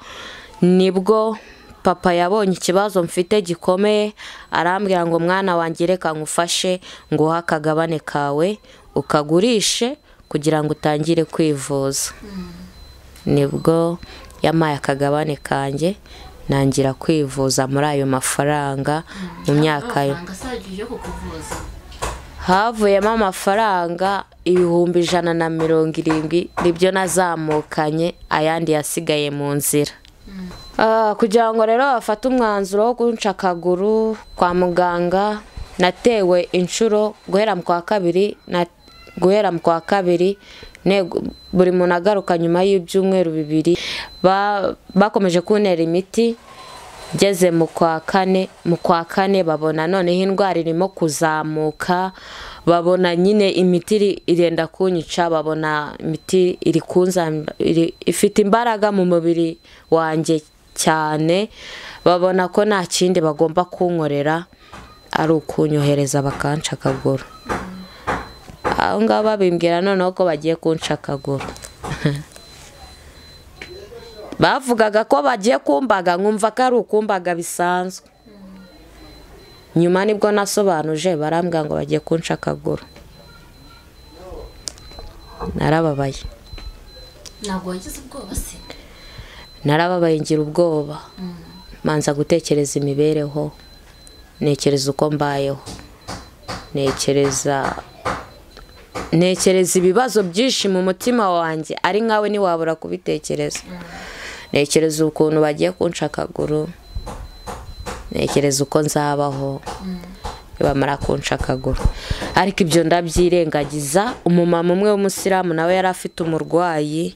nibwo papa yabonye ikibazo mfite gikomeye, arambwira ngo mwana wanjye reka ngufashe nguha akagabane kawe ukagurishe kugira ngo utangire kwivuza. Nibwo yamaye akagabane kanjye nangira kwivuza muri ayo mafaranga mu myaka yo. Havuyemo amafaranga 170,000 nibyo nazamukanye, ayandi yasigaye mu nzira. Kugira ngo rero bafate umwanzuro wo kunca akaguru kwa muganga, natewe inshuro guhera mu kwa kabiri, guhera mu kwa kabiri buri muntu agaruka nyuma y'ibyumweru 2. Bakomeje kuntera imiti, ngeze mu kwa kane babona noneho indwara irimo kuzamuka, babona nyine imiti irenda kunyica, babona imiti iri ifite imbaraga mu mubiri wanjye cyane, babona ko nta kindi bagomba kunkorera ari ukunyohereza bakanca akaguru. Aho ngaho babimbwira noneho ko bagiye kunca akaguru. Bavugaga ko bagiye kumbaga, nkumva ko ari ukumbaga bisanzwe. Nyuma nibwo nasobanuje, barambwira ngo bagiye kunca akaguru. Narababaye. Ntabwo wagize ubwoba se? Narababaye, ngira ubwoba. Manza gutekereza imibereho, ntekereza uko mbayeho, ntekereza ibibazo byinshi mu mutima wanjye, ari nkawe ntiwabura kubitekereza. Ntekereza ukuntu bagiye kunca akaguru, ntekereza uko nzabaho bamara kunca akaguru. Ariko ibyo ndabyirengagiza. Umumama umwe w'umusilamu nawe yari afite umurwayi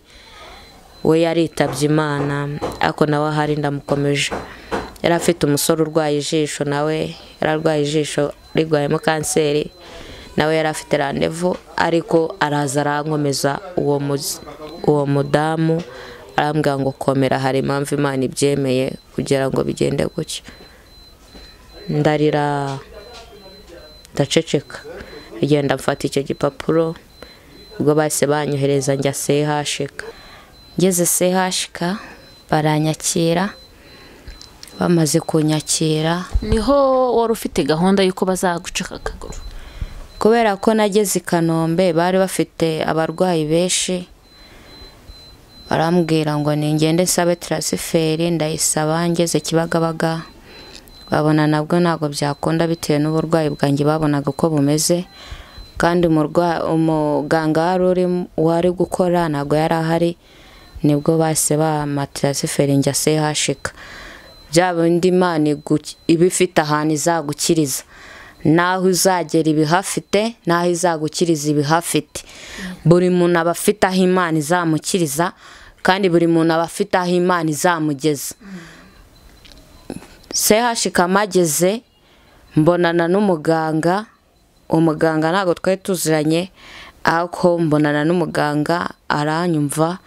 we, yaritabye Imana, ariko nawe ahari ndamukomeje. Yari afite umusore urwaye ijisho, nawe yararwaye ijisho rigwayemo kanseri, nawe yari afite randevu, ariko araza arankomeza uwo mudamu, arambwira ngo komera, hari impamvu Imana ibyemeye kugira ngo bigende gutyo. Ndarira, ndaceceka, ngenda mfata icyo gipapuro, ubwo bahise banyohereza njya CHK. Ngeze CHK baranyakira, bamaze kunyakira. Niho wari ufite gahunda y'uko bazaguca akaguru? Kubera ko nageze i Kanombe bari bafite abarwayi benshi, barambwira ngo ningende nsabe transfert, ndayisaba. Ngeze Kibagabaga babona nabwo ntabwo byakunda bitewe n'uburwayi bwanjye, babonaga uko bumeze, kandi umuganga wari gukora ntabwo yari ahari. Nibwo bahise bampa transfert njya CHK. Bya bindi Imana iba ifite ahantu izagukiriza, naho uzagera ibihafite, naho izagukiriza ibihafite. Buri muntu aba afite aho Imana izamukiriza, kandi buri muntu aba afite aho Imana izamugeza. CHK mageze mbonana n'umuganga. Umuganga ntabwo twari tuziranye, ariko mbonana n'umuganga aranyumva.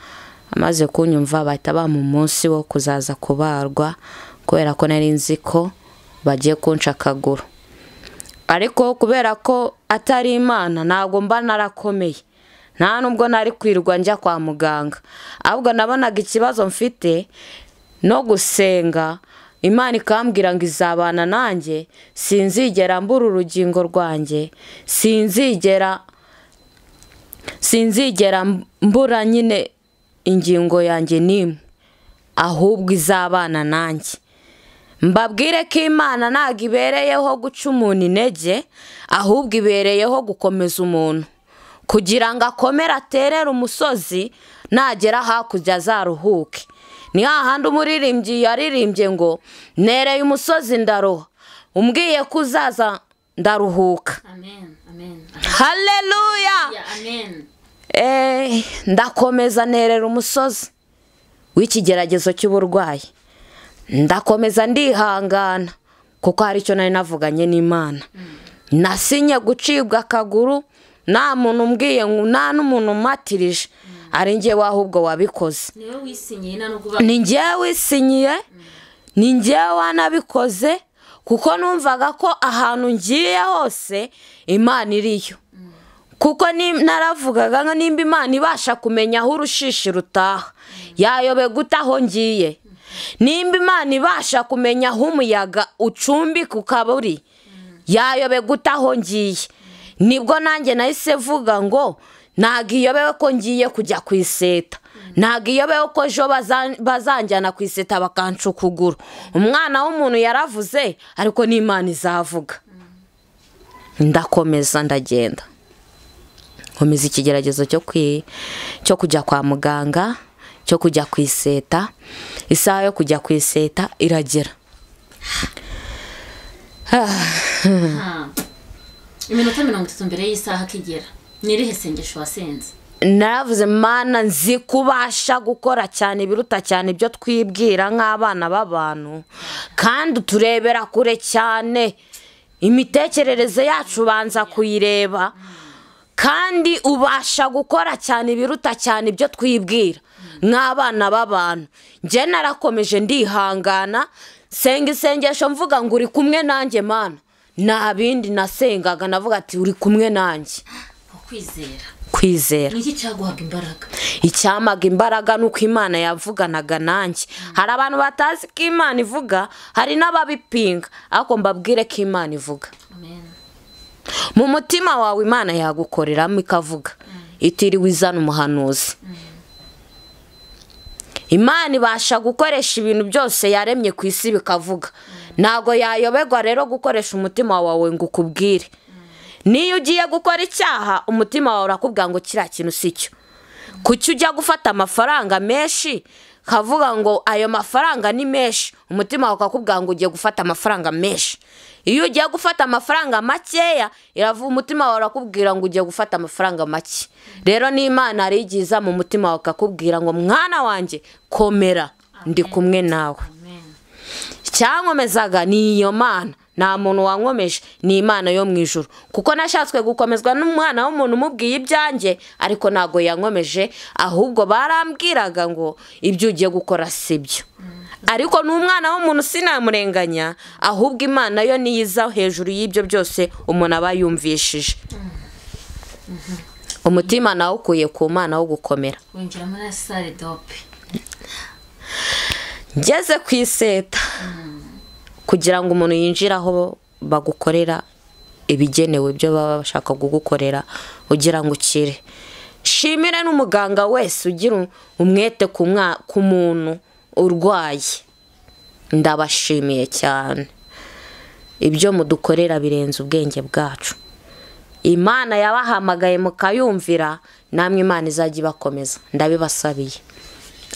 Amaze kunyumva bahita bampa umunsi wo kuzaza kubarwa, kubera ko nari nzi ko bagiye kunca akaguru. Ariko kubera ko atari Imana ntabwo mba narakomeye, nta nubwo nari kwirwa njya kwa muganga, ahubwo nabonaga ikibazo mfite no gusenga Imana ikambwira ngo izabana nanjye, sinzigera mbura urugingo rwanjye, sinzigera mbura nyine ingingo yanjye nimwe, ahubwo izabana nanjye. Mbabwire ko Imana ntabwo ibereyeho guca umuntu intege, ahubwo ibereyeho gukomeza umuntu kugira ngo akomere, aterere umusozi, nagera hakurya azaruhuke. Ni hahandi umuririmbyi yaririmbye ngo nereye umusozi ndaroha, umbwiye ko uzaza ndaruhuka. Amen, amen. Haleluya, amen. Ndakomeza nerera umusozi w'ikigeragezo cy'uburwayi, ndakomeza ndihangana, kuko hari icyo nari navuganye n'Imana. Nasinye gucibwa akaguru, nta muntu umbwiye, nta n'umuntu umatirije, ari njyewe ahubwo wabikoze. Ni njyewe wisinyiye, ni njyewe wanabikoze, kuko numvaga ko ahantu ngiye hose Imana iriyo. Kuko naravugaga ngo nimba Imana ibasha kumenya aho urushishi rutaha, yayobe gute aho ngiye? Nimba Imana ibasha kumenya aho umuyaga ucumbika ukaba uri, yayobe gute aho ngiye? Nibwo nanjye nahise vuga ngo ntabwo iyobewe ko ngiye kujya ku iseta, ntabwo iyobewe ko ejo bazanjyana ku iseta bakanca ukuguru. Umwana w'umuntu yaravuze, ariko n'Imana izavuga. Ndakomeza ndagenda, nkomeza ikigeragezo cyo kujya kwa muganga, cyo kujya ku iseta. Isaha yo kujya ku iseta iragera. Iminota 30 mbere y'isaha kigera, ni irihe sengesho wasenze? Naravuze Mana, nzi kubasha gukora cyane biruta cyane ibyo twibwira nk'abana b'abantu, kandi turebera kure cyane, imitekerereze yacu banza kuyireba, kandi ubasha gukora cyane biruta cyane ibyo twibwira nk'abana b'abantu. Njye narakomeje ndihangana, senga isengesho mvuga ngo uri kumwe nanjye Mana. Nta bindi nasengaga, navuga ati uri kumwe nanjye. Kwizera. Kwizera. Niki cyaguhaga imbaraga? Icyamaga imbaraga nuko Imana yavuganaga nanjye. Hari abantu batazi ko Imana ivuga, hari n'ababipinga, ariko mbabwire ko Imana ivuga. Amen. Mu mutima wawe Imana yagukoreramo ikavuga, itiriwe izana umuhanuzi. Imana ibasha gukoresha ibintu byose yaremye ku isi bikavuga. Ntago yayoberwa rero gukoresha umutima wawe ngo ukubwire. Niyo ugiye gukora icyaha, umutima wawe urakubwira ngo kiriya kintu si cyo. Kuki ujya gufata amafaranga menshi kavuga ngo ayo mafaranga ni menshi, umutima wawe ukakubwira ngo ugiye gufata amafaranga menshi. Iyo ugiye gufata amafaranga makeya, iravuga umutima wawe urakubwira ngo ugiye gufata amafaranga make. Rero n'Imana arigiza mu mutima wawe akakubwira ngo mwana wanjye komera, ndi kumwe nawe. Icyankomezaga ni iyo Mana, nta muntu wankomeje, ni Imana yo mu ijuru. Kuko nashatswe gukomezwa n'umwana w'umuntu umubwiye ibyanjye, ariko ntago yankomeje, ahubwo barambwiraga ngo ibyo ugiye gukora si byo. Ariko n'umwana w'umuntu sinamurenganya, ahubwo Imana yo niyiza hejuru y'ibyo byose umuntu aba yumvishije. Umutima nawe ukuye ku Mana wo gukomera. Winjira muri salle dope. Ngeze ku iseta, kugira ngo umuntu yinjire aho bagukorera ibigenewe ibyo baba bashaka kugukorera ugira ngo ukire. Shimire n'umuganga wese ugira umwete ku muntu urwaye, ndabashimiye cyane. Ibyo mudukorera birenze ubwenge bwacu. Imana yabahamagaye mukayumvira, namwe Imana izajya ibakomeza, ndabibasabiye.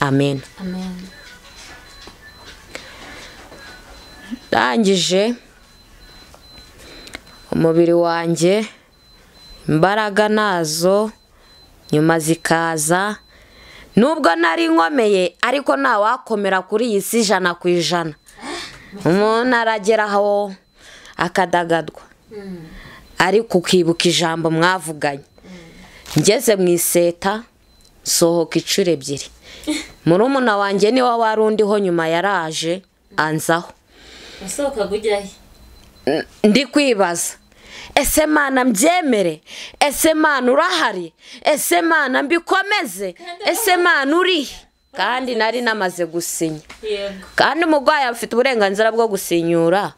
Amen. Amen. Ndangije umubiri wanjye imbaraga nazo nyuma zikaza, nubwo nari nkomeye ariko ntawakomera kuri iyi si 100%. Umuntu aragera aho akadagadwa, ariko ukibuka ijambo mwavuganye. Ngeze mu iseta sohoka inshuro 2. Murumuna wanjye niwe wari undiho nyuma yaraje anzaho. Wasohokaga ujyahe? Ndi kwibaza, ese Mana mbyemere? Ese Mana urahari? Ese Mana mbikomeze? Ese Mana uri? Kandi nari namaze gusinya. Kandi umurwayi afite uburenganzira bwo gusinyura,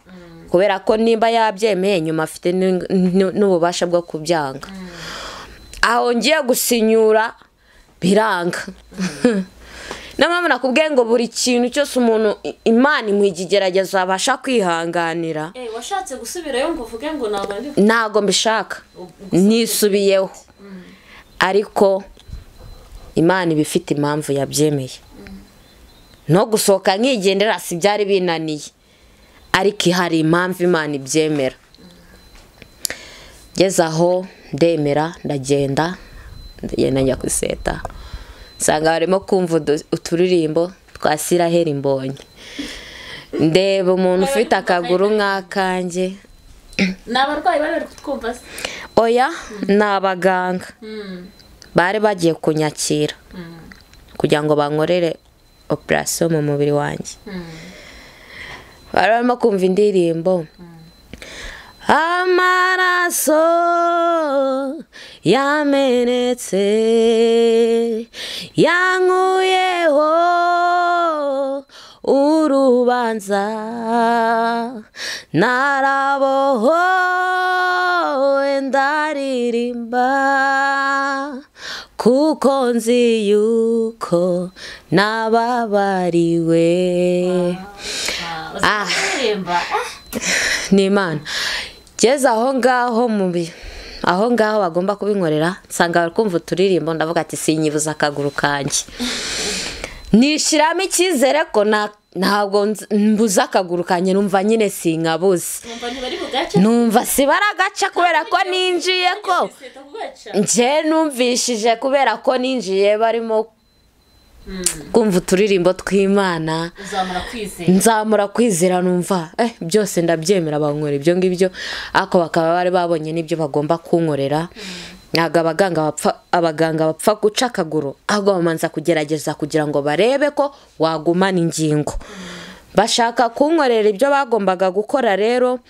kubera ko nimba yabyemeye nyuma afite n'ububasha bwo kubyanga. Aho ngiye gusinyura biranga. Namwe nakubwiye ngo buri kintu cyose umuntu Imana imuha ikigeragezo abasha kwihanganira. Washatse gusubirayo ngo uvuge ngo ntago mbishaka, nisubiyeho. Ariko Imana iba ifite impamvu yabyemeye. No gusohoka nkigendera si byari binaniye, ariko hari impamvu Imana ibyemera. Ngeze aho ndemera, ndagenda njya ku iseta, nsanga barimo kumva uturirimbo twa Siraheli Mbonyi. Ndeba umuntu ufite akaguru nk'akanjye. Ni abarwayi bari kutwumva se? Oya, ni abaganga bari bagiye kunyakira kugira ngo bankorere operation mu mubiri wanjye. Bari barimo kumva indirimbo, amaraso yamenetse yankuyeho urubanza, narabohowe ndaririmba, kuko nzi yuko nababariwe. Ni Imana. Ngeze aho ngaho mubi, aho ngaho bagomba kubinkorera, nsanga bari kumva uturirimbo, ndavuga ati sinyibuza akaguru kanjye. Nishiramo icyizere ko ntabwo mbuza akaguru kanjye, numva nyine sinkabuze. Numva si baragaca kubera ko ninjiye ko nje numvishije kubera ko ninjiye barimo kumva uturirimbo tw'Imana, nzamura kwizera, numva byose ndabyemera, bankorera ibyo ngibyo, ariko bakaba bari babonye n'ibyo bagomba kunkorera. Ntabwo abaganga bapfa guca akaguru, ahubwo bamanza kugerageza kugira ngo barebe ko wagumana ingingo. Bashaka kunkorera ibyo bagombaga gukora rero,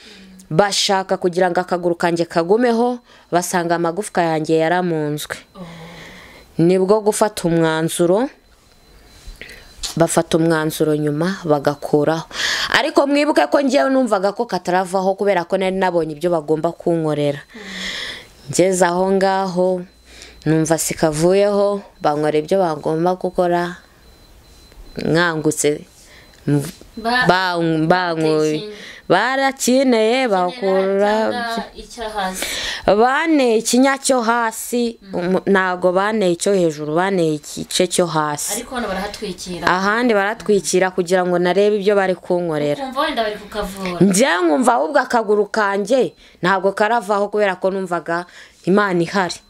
bashaka kugira ngo akaguru kanjye kagumeho, basanga amagufwa yanjye yaramunzwe. Nibwo gufata umwanzuro, bafata umwanzuro nyuma bagakuraho. Ariko mwibuke ko ngewe numvaga ko kataravaho kubera ko nari nabonye ibyo bagomba kunkorera. Ngeze aho ngaho numva sikavuyeho, bankora ibyo bagomba gukora, nkangutse barakineye bakura bane ikinya cyo hasi, ntago bane icyo hejuru, bane igice cyo hasi, ariko hano barahatwikira, ahandi baratwikira kugira ngo narebe ibyo bari kunkorera. Kumva wenda bari kukavura, njye nkumva ahubwo akaguru kanjye ntabwo karavaho kubera ko numvaga Imana ihari,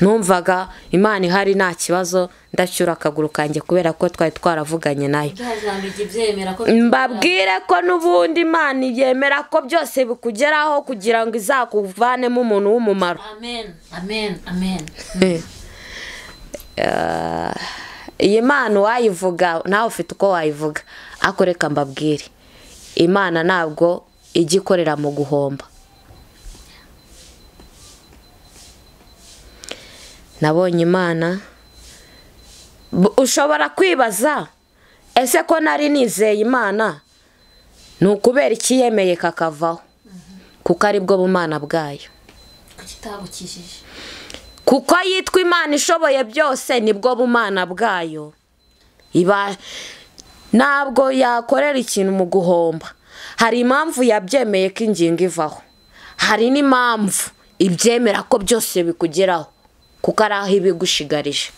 numvaga Imana ihari nta kibazo, ndacyura akaguru kanjye kubera ko twari twaravuganye nayo. Mbabwire ko n'ubundi Imana yemera ko byose bikugeraho kugira ngo izakuvanemo umuntu w'umumaro. Amen, amen, amen. Iyi Mana wayivuga nawe ufite uko wayivuga, ariko reka mbabwire, Imana ntabwo ijya ikorera mu guhomba. Nabonye Imana. Ushobora kwibaza ese ko nari nizeye Imana ni ukubera iki yemeye kakavaho? Kuko ari bwo bumana bwayo, kuko yitwa Imana ishoboye byose, nibwo bumana bwayo. Ntabwo yakorera ikintu mu guhomba. Hari impamvu yabyemeye ko ingingo ivaho, hari n'impamvu ibyemera ko byose bikugeraho, kuko ari aho ibigushigarije.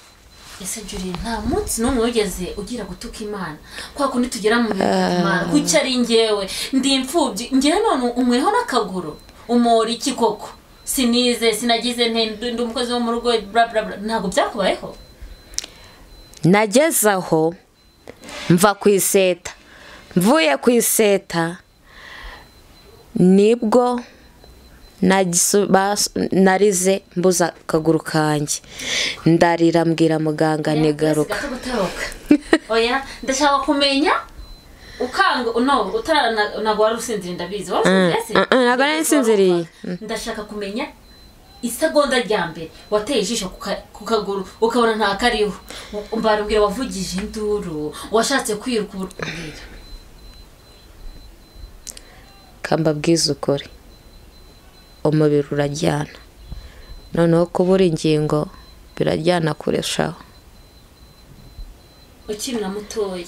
Ese Julie, nta munsi n'umwe wigeze ugira gutuka Imana kwa kundi tugera mu Imana, kuki ari njyewe ndi imfubyi, njyewe none umweho n'akaguru, umora iki koko, sinize, sinagize nte, ndi umukozi wo mu rugo, bla bla bla, ntabwo byakubayeho? Nageze aho mva ku iseta, mvuye ku iseta nibwo narize mbuza akaguru kanjye, ndarira mbwira muganga nigaruka. Oya, ndashaka kumenya ukanga no utarana, ntabwo wari usinziriye, ndabizi wari usinziriye, ntabwo nari nsinziriye. Ndashaka kumenya isegonda rya mbere wateye ijisho ku kaguru ukabona nta kariho, mbarubwira wavugije induru, washatse kwiruka, ubwira kambabwiza ukuri, umubiri urajyana, noneho kubura ingingo birajyana kurushaho. Ukiri na mutoya?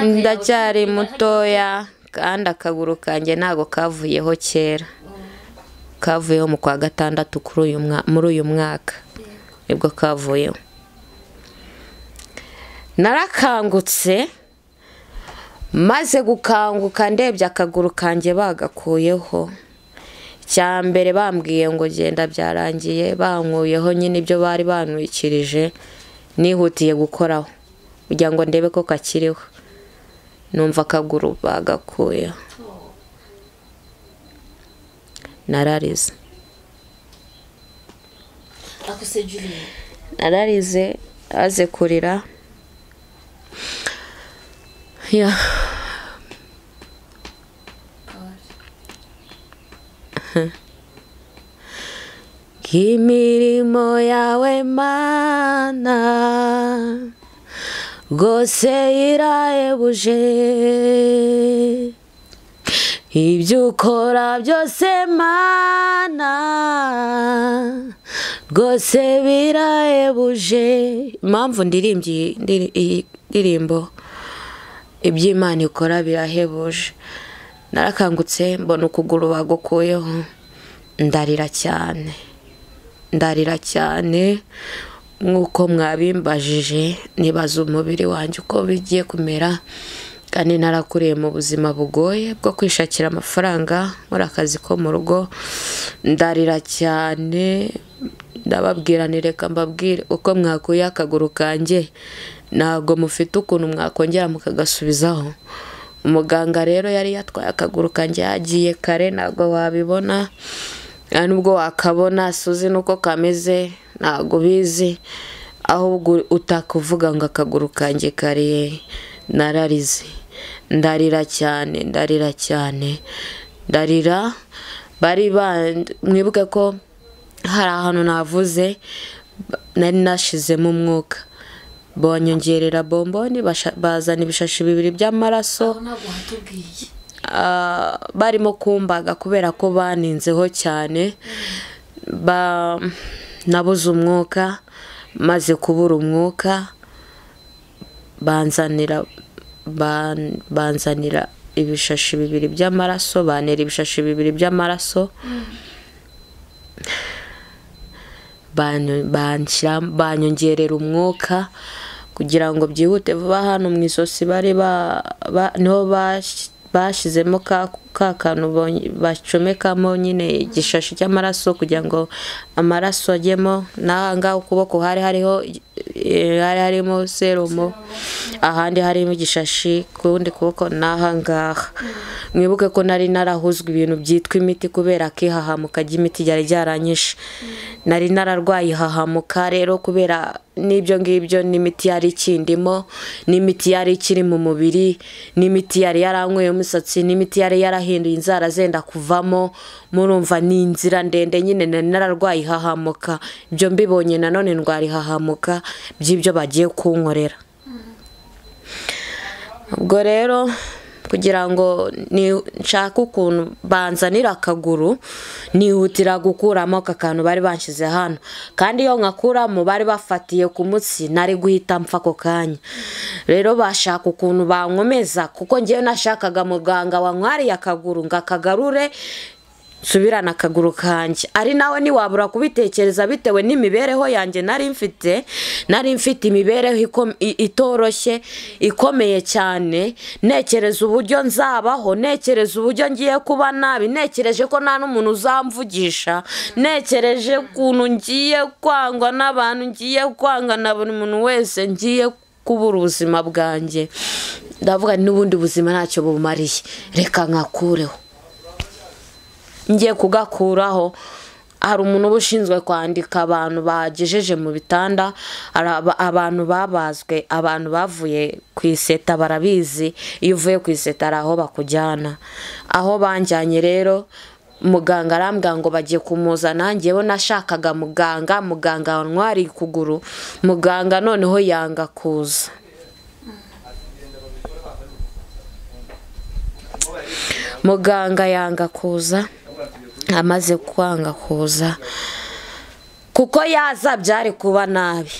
Ndacyari mutoya, kandi akaguru kanjye ntago kavuyeho kera, kavuyeho mu kwa gatandatu muri uyu mwaka nibwo kavuyeho. Narakangutse, maze gukanguka ndebye akaguru kanjye bagakuyeho. Icya mbere bambwiye ngo genda byarangiye, bankuyeho nyine ibyo bari banwikirije, nihutiye gukoraho kugira ngo ndebe ko kakiriho, numva akaguru bagakuyeho. Nararize, nararize, aze kurira. Ya imirimo yawe Mana rwose irahebuje, ibyo ukora byose Mana rwose birahebuje. Impamvu ndirimbye iyi ndirimbo, iby'Imana ikora birahebuje. Narakangutse mbona ukuguru bagukuyeho, ndarira cyane, ndarira cyane nk'uko mwabimbajije, nibaza umubiri wanjye uko bigiye kumera, kandi narakuriye mu buzima bugoye bwo kwishakira amafaranga, nkora akazi ko mu rugo. Ndarira cyane, ndababwira nti reka mbabwire uko mwakuye akaguru kanjye, ntabwo mufite ukuntu mwakongera mukagasubizaho. Umuganga rero yari yatwaye akaguru kanjye yagiye kare, ntabwo wabibona, nta nubwo wakabona, suzi nuko kameze, ntabwo ubizi, ahubwo utakuvuga ngo akaguru kanjye kariye. Nararize, ndarira cyane, ndarira cyane, ndarira. Bari mwibuke ko hari ahantu navuze nari nashizemo umwuka, bonyongerera bomboni, bazana ibishashi bibiri by'amaraso, barimo kumbaga kubera ko baninzeho cyane, nabuze umwuka. Maze kubura umwuka banzanira ibishashi bibiri by'amaraso, bantera ibishashi bibiri by'amaraso, banyongerera umwuka kugira ngo byihute vuba. Hano mu isosi bari niho bashizemo ka kantu bacomekamo nyine igishashi cy'amaraso kugira ngo amaraso ajyemo. N'aha ngaha ukuboko hari hariho hari harimo serumo, ahandi harimo igishashi kundi kuboko n'aha ngaha. Mwibuke ko nari narahuzwe ibintu byitwa imiti kubera ko ihahamuka ry'imiti ryari ryaranyishe. Nari nararwaye ihahamuka rero kubera n'ibyo ngibyo, n'imiti yari ikindimo, n'imiti yari ikiri mu mubiri, n'imiti yari yaranyweye umusatsi, n'imiti yari yarahinduye inzara zenda kuvamo. Murumva ni inzira ndende nyine, nari nararwaye ihahamuka. Ibyo mbibonye nanone ndwara ihahamuka by'ibyo bagiye kunkorera. Ubwo rero kugira ngo nshake ukuntu banzanira akaguru, nihutira gukuramo aka kantu bari banshyize hano, kandi iyo nkakuramo bari bafatiye ku mutsi nari guhita mpfa ako kanya. Rero bashaka ukuntu bankomeza, kuko ngewe nashakaga muganga wankwariye akaguru ngo akagarure nsubirane akaguru kanjye. Ari nawe ntiwabura kubitekereza bitewe n'imibereho yanjye nari mfite. Nari mfite imibereho itoroshye, ikomeye cyane. Ntekereza uburyo nzabaho, ntekereza uburyo ngiye kuba nabi, ntekereje ko nta n'umuntu uzamvugisha, ntekereje ukuntu ngiye kwangwa n'abantu, ngiye kwanga na buri muntu wese, ngiye kubura ubuzima bwanjye. Ndavuga n'ubundi buzima ntacyo bumariye, reka nkakureho. Ngiye kugakuraho, hari umuntu uba ushinzwe kwandika abantu bagejeje mu bitanda, abantu babazwe, abantu bavuye ku iseta barabizi, iyo uvuye ku iseta hari aho bakujyana. Aho banjyanye rero muganga arambwira ngo bagiye kumuzana, ngewe nashakaga muganga, muganga wantwariye ukuguru, muganga noneho yanga kuza. Muganga yanga kuza, amaze kwanga kuza kuko yaza byari kuba nabi.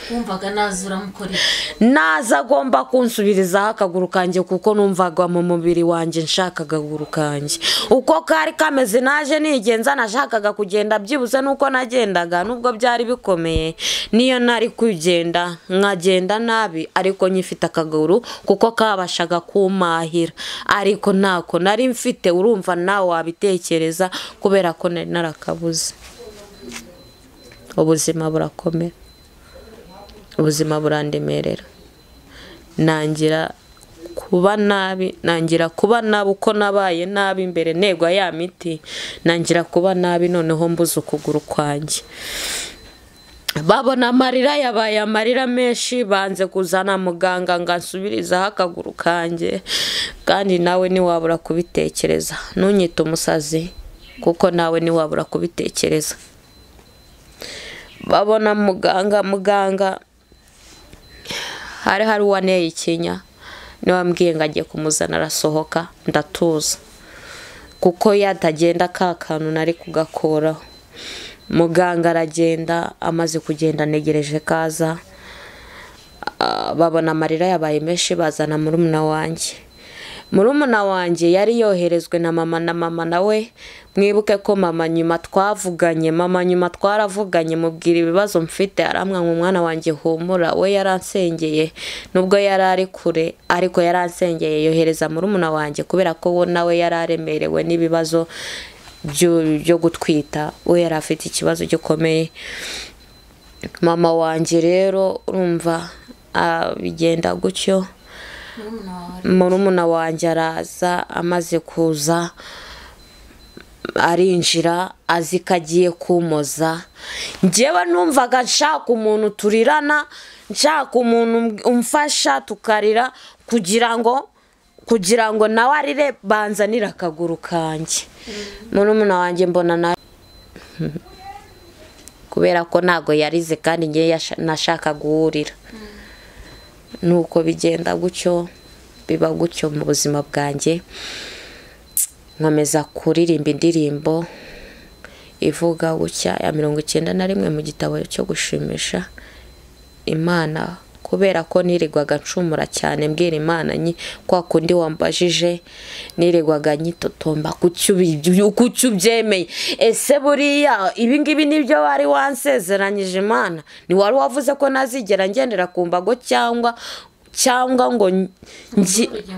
Wumvaga naza uramukorera? Naza agomba kunsubirizaho akaguru kanjye, kuko numvaga mu mubiri wanjye nshaka akaguru kanjye uko kari kameze. Naje nigenza, nashakaga kugenda byibuze nuko nagendaga, nubwo byari bikomeye, niyo nari kugenda nkagenda nabi, ariko nyifite akaguru kuko kabashaga kumahira, ariko ntako nari mfite. Urumva nawe wabitekereza kubera ko nari narakabuze. Ubuzima burakomera, ubuzima burandemerera, nangira kuba nabi, nangira kuba nabi uko nabaye nabi mbere negwa ya miti, nangira kuba nabi noneho mbuze ukuguru kwanjye. Babona amarira yabaye amarira menshi, banze kuzana muganga ngo ansubirizeho akaguru kanjye. Kandi nawe ntiwabura kubitekereza, ntunyite umusazi kuko nawe ntiwabura kubitekereza. Babona muganga, muganga hari uwaneye ikinya, niwe wambwiye ngo agiye kumuzana, arasohoka ndatuza, kuko yatagenda ka kantu nari kugakuraho. Muganga aragenda, amaze kugenda ntegereje kaza, babona amarira yabaye menshi, bazana murumuna wanjye. Murumuna wanjye yari yoherezwe na mama, na mama nawe mwibuke ko mama nyuma twavuganye, mama nyuma twaravuganye, mubwira ibibazo mfite, aramwa ngo umwana wanjye humura. We yaransengeye nubwo yari ari kure, ariko yaransengeye yohereza murumuna wanjye kubera ko nawe yari aremerewe n'ibibazo byo gutwita, we yari afite ikibazo gikomeye. Mama wanjye rero urumva bigenda gutyo. Murumuna wanjye araza, amaze kuza arinjira azi ko agiye kumoza. Njyewe numvaga nshaka umuntu turirana, nshaka umuntu umfasha tukarira, kugira ngo nawe arire, banzanire akaguru kanjye. Murumuna wanjye mbona na kubera ko ntago yarize kandi njye nashaka guhurira. Nuko bigenda gutyo, biba gutyo mu buzima bwanjye. Nkomeza kuririmba indirimbo ivuga gutya ya 91 mu gitabo cyo gushimisha Imana, kubera ko nirirwaga ncumura cyane mbwira Imana nyi kwa kundi wambajije, nirirwaga nyitotomba kuki ubyemeye, ese buriya ibi ngibi nibyo wari wansezeranyije Imana? Ni wari wavuze ko nazigera ngendera ku mbago cyangwa ngo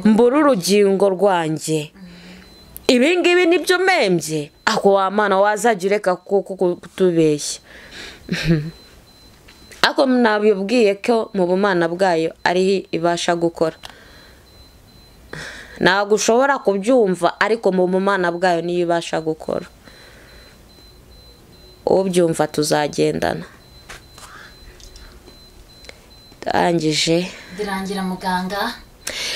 mbure urugingo rwanjye, ibi ngibi nibyo membye? Ako wa Mana wazajya ureka kutubeshya. Ako nabibwiye ko mu bumana bwayo ari ibasha gukora, ntabwo ushobora kubyumva, ariko mu bumana bwayo niyo ibasha gukora. Ubyumva tuzagendana. Ndangije birangira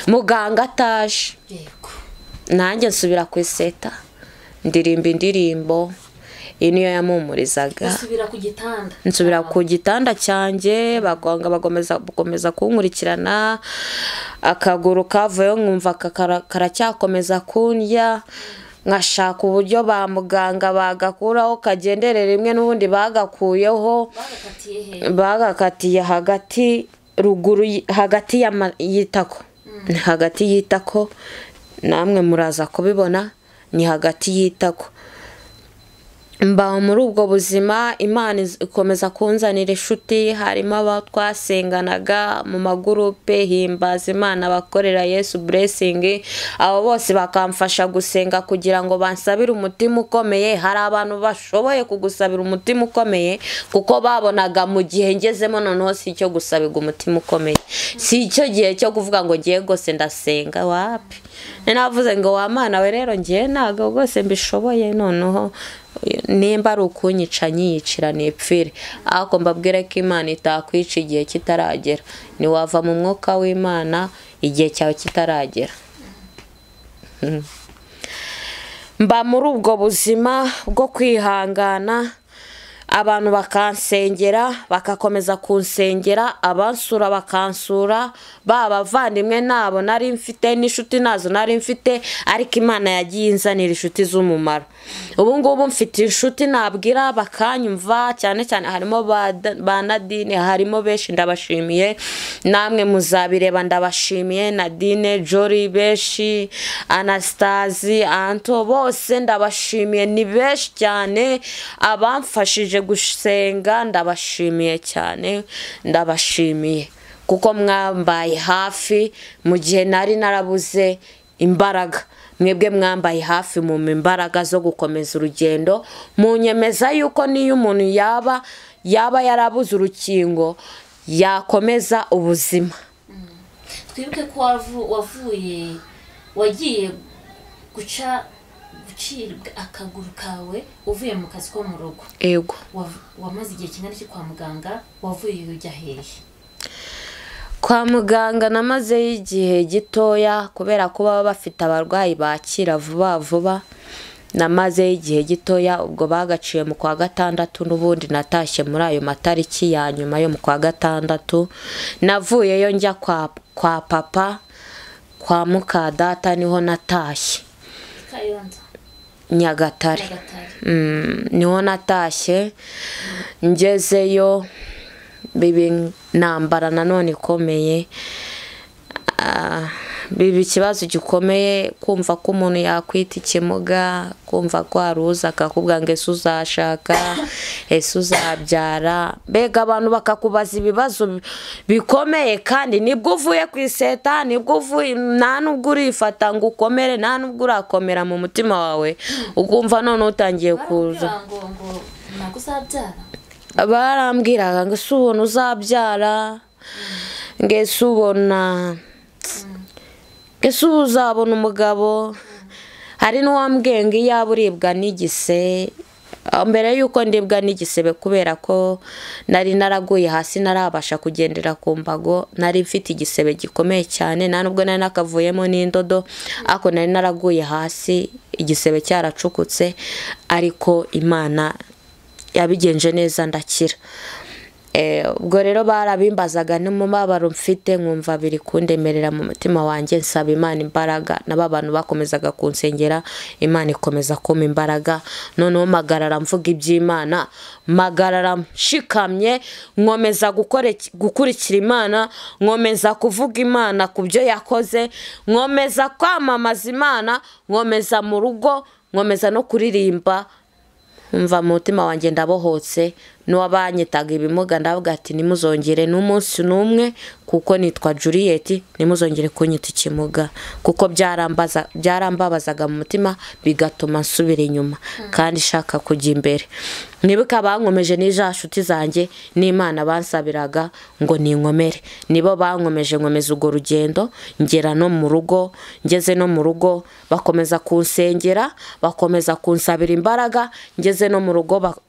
muganga ataje, nanjye nsubira ku iseta ndirimba indirimbo. Iyi niyo yamumurizaga. Nsubira ku gitanda cyanjye, baganga bakomeza kunkurikirana, akaguru kavuyeho nkumva karacyakomeza kundya, nkashaka uburyo ba muganga bagakuraho kagendere rimwe, n'ubundi bagakuyeho, bagakatiye hagati ruguru hagati y'itako, hagati y'itako, namwe muraza kubibona ni hagati y'itako. Mba muri ubwo buzima Imana ikomeza kunzanira inshuti, harimo abo twasenganaga mu magurupe himbaza Imana, bakorera Yesu Blessing, abo bose bakamfasha gusenga kugira ngo bansabire umutima ukomeye. Hari abantu bashoboye kugusabira umutima ukomeye kuko babonaga mu gihe ngezemo noneho si icyo gusabirwa umutima ukomeye, si icyo gihe cyo kuvuga ngo ngiye gose ndasenga, wapi. Navuze ngo wa Mana we rero ngiye ntago gose mbishoboye, noneho nimba ari ukunyica nyiyicira nipfire. Ariko mbabwire ko Imana itakwica igihe kitaragera, ntiwava mu mwuka w'Imana igihe cyawe kitaragera. Mba muri ubwo buzima bwo kwihangana, abantu bakansengera, bakakomeza kunsengera, abansura bakansura, baba bavandimwe nabo nari mfite n'inshuti nazo nari mfite, ariko Imana yagiye inzanira inshuti z'umumaro. Ubu ngubu mfite inshuti nabwira bakanyumva, cyane cyane harimo ba Nadine, harimo benshi ndabashimiye, namwe muzabireba ndabashimiye, Nadine, Jory, benshi, Anastasi, Anto, bose ndabashimiye, ni benshi cyane abamfashije gusenga, ndabashimiye cyane, ndabashimiye kuko mwambaye hafi mu gihe nari narabuze imbaraga. Mwebwe mwambaye hafi mu imbaraga zo gukomeza urugendo, munyemeza yuko niyo umuntu yaba yarabuze urukingo yakomeza ubuzima. Twibuke ko wavuye wagiye gucibwa akaguru kawe uvuye mu kazi ko mu rugo. Yego. Wamaze igihe kingana iki kwa muganga? Wavuye ujya hehe? Kwa muganga namazeyo igihe gitoya kubera ko baba bafite abarwayi bakira vuba vuba. Namazeyo igihe gitoya, ubwo bagaciye mu kwa gatandatu, n'ubundi natashye muri ayo matariki ya nyuma yo mu kwa gatandatu. Navuyeyo njya kwa papa, kwa muka data niho natashye. Nyagatare. Niho natashye, ngezeyo bibi nambara nanone ikomeye. Biba ikibazo gikomeye kumva ko umuntu yakwita ikimuga, kumva ko haruza akakubwira ngo ese uzashaka, ese uzabyara, mbega abantu bakakubaza ibibazo bikomeye, kandi nibwo uvuye ku iseta, nibwo uvuye, nta nubwo urifata ngo ukomere, nta nubwo urakomera mu mutima wawe, ukumva none utangiye kuza. Barambwiraga ngo ese ubona uzabyara, ngo ese ubona, ese ubu uzabona umugabo. Hari n'uwambwiye ngo iyaba uribwa n'igise, mbere y'uko ndibwa n'igisebe, kubera ko nari naraguye hasi narabasha kugendera ku mbago, nari mfite igisebe gikomeye cyane, nta nubwo nari nakavuyemo n'indodo, ariko nari naraguye hasi igisebe cyaracukutse, ariko Imana yabigenje neza ndakira. Ubwo rero barabimbazaga n'umubabaro mfite, nkumva biri kundemerera mu mutima wanjye, nsaba Imana imbaraga. Nabo abantu bakomezaga kunsengera, Imana ikomeza kumpa imbaraga. Noneho magarara mvuga iby'Imana, magarara nshikamye, nkomeza gukurikira Imana, nkomeza kuvuga Imana ku byo yakoze, nkomeza kwamamaza Imana, nkomeza mu rugo, nkomeza no kuririmba. Mva mu mutima wanjye ndabohotse, n'uwabanyitaga ibimuga ndavuga ati nimuzongere n'umunsi n'umwe, kuko nitwa Juliet, nimuzongere kunyita ikimuga, kuko byarambabazaga mu mutima bigatuma nsubira inyuma kandi shaka kujya imbere. Nibuka bankomeje n'ija nshuti zanjye n'Imana bansabiraga ngo ninkomere, nibo bankomeje nkomeza urwo rugendo ngera no mu rugo. Ngeze no mu rugo bakomeza kunsengera, bakomeza kunsabira imbaraga, ngeze no mu rugo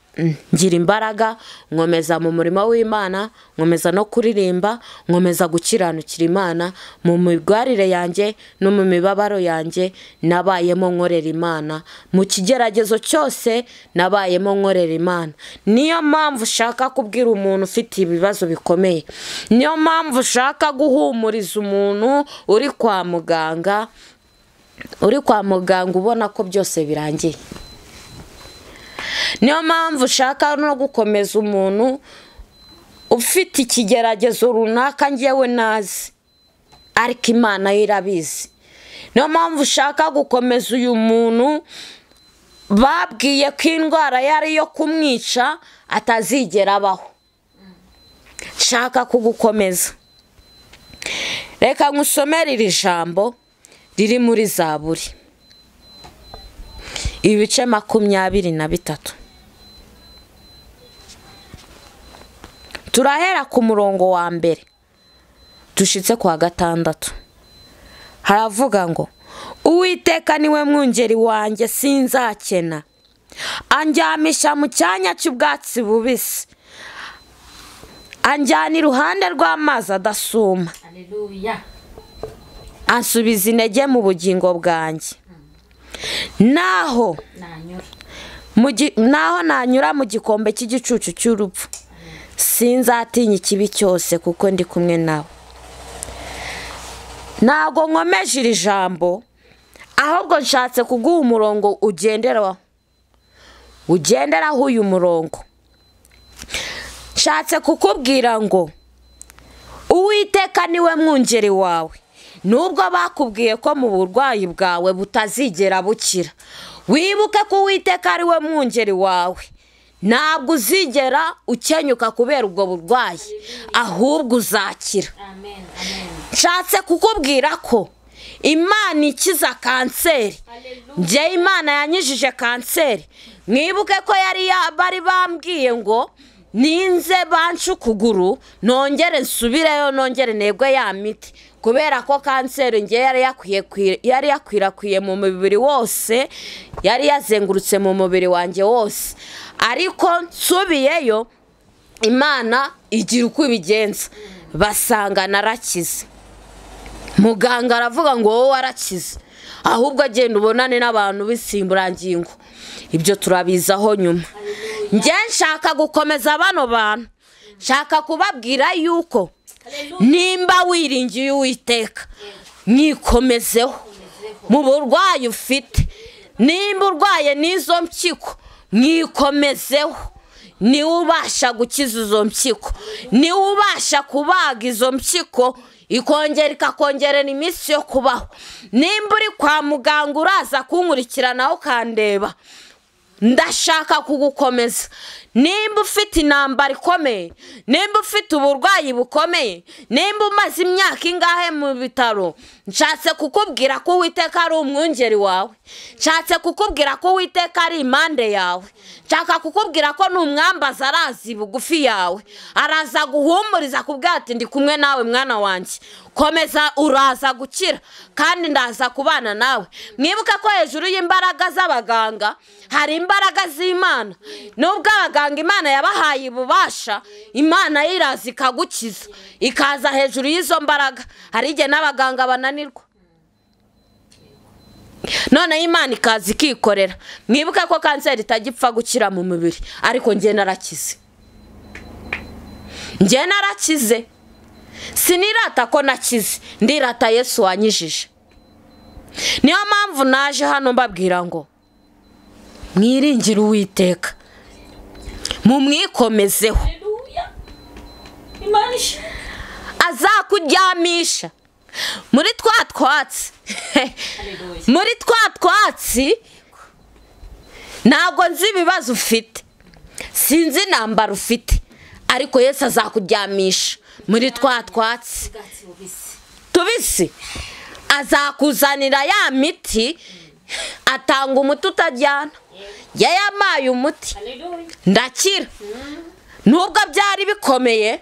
ngira imbaraga, nkomeza mu murimo w'Imana, nkomeza no kuririmba, nkomeza gukiranukira Imana mu migwarire yanjye no mu mibabaro yanjye. Nabayemo nkorera Imana mu kigeragezo cyose, nabayemo nkorera Imana. Niyo mpamvu ushaka kubwira umuntu ufite ibibazo bikomeye, niyo mpamvu ushaka guhumuriza umuntu uri kwa muganga, uri kwa muganga ubona ko byose birangiye. Niyo mpamvu ushaka no gukomeza umuntu ufite ikigeragezo runaka ngewe nazi, ariko Imana irabizi. Niyo mpamvu ushaka gukomeza uyu muntu babwiye ko indwara yari yo kumwica atazigera abaho. Shaka kugukomeza. Reka nkusomere iri jambo riri muri Zaburi ibice 23. Turahera ku murongo wa mbere dushitse kwa 6. Haravuga ngo Uwiteka niwe mwungeri wanjye sinzakena, andyamisha mu cyanya cy'ubwatsi bubisi, anjyana iruhande rw'amazi adasuma. Haleluya. Ansubiza intege mu bugingo bwanjye. Naho nanyura mu gikombe cy'igicucu cy'urupfu, sinzatinya ikibi cyose kuko ndi kumwe nawe. Ntago nkomeje iri jambo, ahubwo nshatse kuguha umurongo ugenderaho, ugenderaho uyu murongo. Nshatse kukubwira ngo Uwiteka niwe mwungeri wawe. Nubwo bakubwiye ko mu burwayi bwawe butazigera bukira, wibuke ko Uwiteka ari we mwungeri wawe. Ntabwo uzigera ukenyuka kubera ubwo burwayi, ahubwo uzakira. Nshatse kukubwira ko Imana ikiza kanseri. Njye Imana yanyijije kanseri. Mwibuke ko yari bari bambwiye ngo ninze bancu ukuguru nongere nsubireyo, nongere negwe ya miti, kubera ko kanseri nge yari yakwirakwiye mu mubiri wose, yari yazengurutse mu mubiri wanjye wose. Ariko nsubiyeyo Imana igira uko ibigenza, basanga narakize. Muganga aravuga ngo wowe warakize, ahubwo agenda ubonane n'abantu b'insimburangingo. Ibyo turabizaho nyuma. Njye nshaka gukomeza bano bantu, nshaka kubabwira yuko nimba wiringiye Uwiteka mwikomezeho mu burwayi ufite, nimba urwaye n'izo mpyiko mwikomezeho. Niwe ubasha gukiza izo mpyiko, niwe ubasha kubaga izo mpyiko. ikongera ikakongerera iminsi yo kubaho. Nimba uri kwa muganga uraza kunkurikiranaho ukandeba, ndashaka kugukomeza. Nimba ufite intambara ikomeye, nimba ufite uburwayi bukomeye, nimba umaze imyaka ingahe mu bitaro, nshatse kukubwira ko Uwiteka ari umwungeri wawe, nshatse kukubwira ko Uwiteka ari impande yawe, nshaka kukubwira ko n'umwambaza arazi bugufi yawe, araza guhumuriza kubwira ati ndi kumwe nawe mwana wanjye, komeza uraza gukira kandi ndaza kubana nawe. Mwibuke ko hejuru y'imbaraga z'abaganga hari imbaraga z'Imana. Nubwo abaganga Imana yabahaye ububasha, Imana yiraza ikagukiza, ikaza hejuru y'izo mbaraga. Hari igihe n'abaganga bananirwa, none Imana ikaza ikikorera. Mwibuke ko kanseri itagipfa gukira mu mubiri, ariko njye narakize, njye narakize. Sinirata ko nakize, ndirata Yesu wanyijije. Niyo mpamvu naje hano mbabwira ngo mwiringire Uwiteka, mumwikomezeho, azakuryamisha muri twa twatsi muri twa twatsi. Ntabwo nzi ibibazo ufite, sinzi intambara ufite, ariko Yesu azakuryamisha muri twa twatsi tubisi. Azakuzanira ya miti, atanga umuti utajyana. Yayamaye umuti ndakira, nubwo byari bikomeye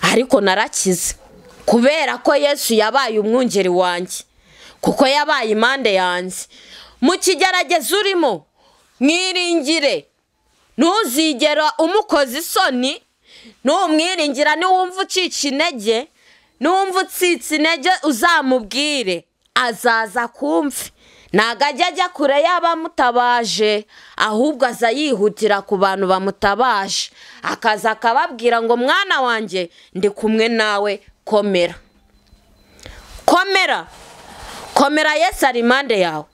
ariko narakize, kubera ko Yesu yabaye umwungeri wanjye, kuko yabaye impande yanjye. Mu kigeragezo urimo mwiringire, ntuzigera umukoza isoni. Numwiringira, niwumva ucica intege, niwumva utsitse intege, uzamubwire, azaza kumve. Ntabwo ajya ajya kure y'abamutabaje, ahubwo aza yihutira ku bantu bamutabaje, akaza akababwira ngo mwana wanjye ndi kumwe nawe, komera, komera, komera, Yesu ari impande yawe,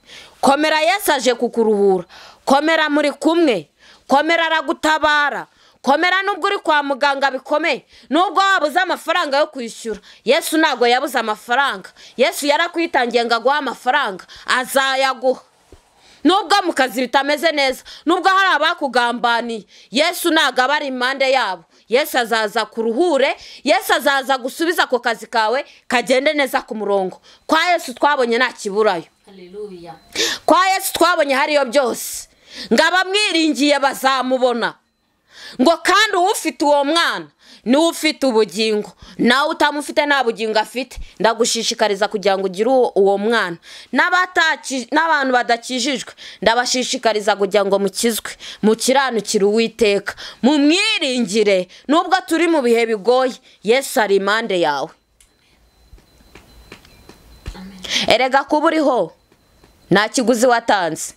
komera, Yesu aje kukuruhura, komera muri kumwe, komera aragutabara, komera nubwo uri kwa muganga bikomeye, nubwo wabuze amafaranga yo kwishyura. Yesu ntabwo yabuze amafaranga, Yesu yarakwitangiye ngo aguhe amafaranga, azayaguha. Nubwo mu kazi bitameze neza, nubwo hari abakugambaniye, Yesu ntabwo aba ari impande yabo. Yesu azaza kuruhure, Yesu azaza gusubiza ako kazi kawe kagende neza ku murongo. Kwa Yesu twabonye nta kiburayo, kwa Yesu twabonye hariyo byose. Ngo abamwiringiye bazamubona, ngo kandi ufite uwo mwana niwe ufite ubugingo, nawe utamufite nta bugingo afite. Ndagushishikariza kugira ngo ugire uwo mwana. N'abantu badakijijwe ndabashishikariza kugira ngo mukizwe, mukiranukire Uwiteka, mumwiringire. Nubwo turi mu bihe bigoye, Yesu ari impande yawe. Erega kuba uriho nta kiguzi watanze,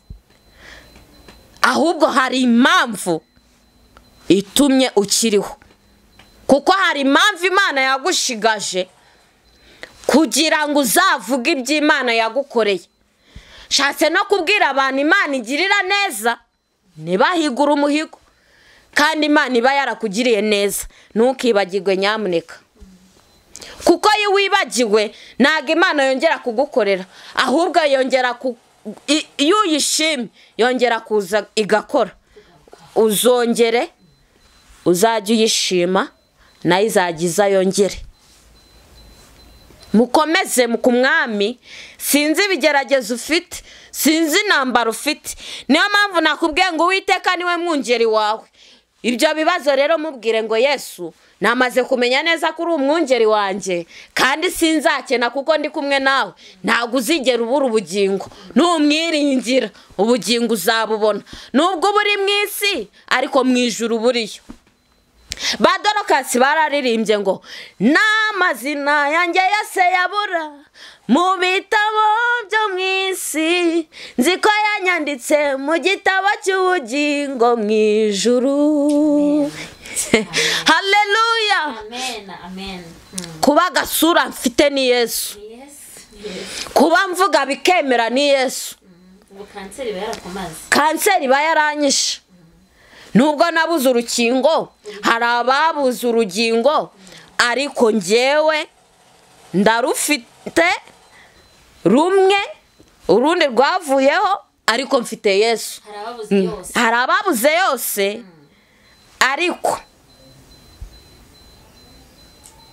ahubwo hari impamvu itumye ukiriho, kuko hari impamvu Imana yagushigaje kugira ngo uzavuge iby'Imana yagukoreye. Shatse no kubwira abantu Imana igirira neza, ntibahigure umuhigo, kandi Imana iba yarakugiriye neza, ntukibagirwe nyamuneka. Kuko iyo wibagiwe ntabwo Imana yongera kugukorera, ahubwo yongera iyo uyishimye yongera kuza igakora. Uzongere uzajya uyishima, nayo izajya iza yongere. Mukomeze ku mwami. Sinzi ibigeragezo ufite, sinzi intambara ufite, niyo mpamvu nakubwiye ngo Uwiteka niwe mwungeri wawe. Ibyo bibazo rero mubwire ngo Yesu, namaze kumenya neza ko uri umwungeri wanjye, kandi sinzakena kuko ndi kumwe nawe. Ntabwo uzigera ubura ubugingo, numwiringira ubugingo uzabubona, nubwo buri mu isi ariko mu ijuru buriyo. Ba Dorokasi bararirimbye ngo n'amazina yanjye yose yabura mu bitabo byo mu isi, nzi ko yanyanditse mu gitabo cy'ubugingo mu ijuru. Haleluya, amen, amen. Kuba gasura mfite ni Yesu, kuba mvuga bikemera ni Yesu. Kanseri iba yaranyishe, nubwo nabuze urukingo, hari ababuze urugingo, ariko njyewe Ndarufite rumwe, urundi rwavuyeho, ariko mfite Yesu. Hari ababuze yose, ariko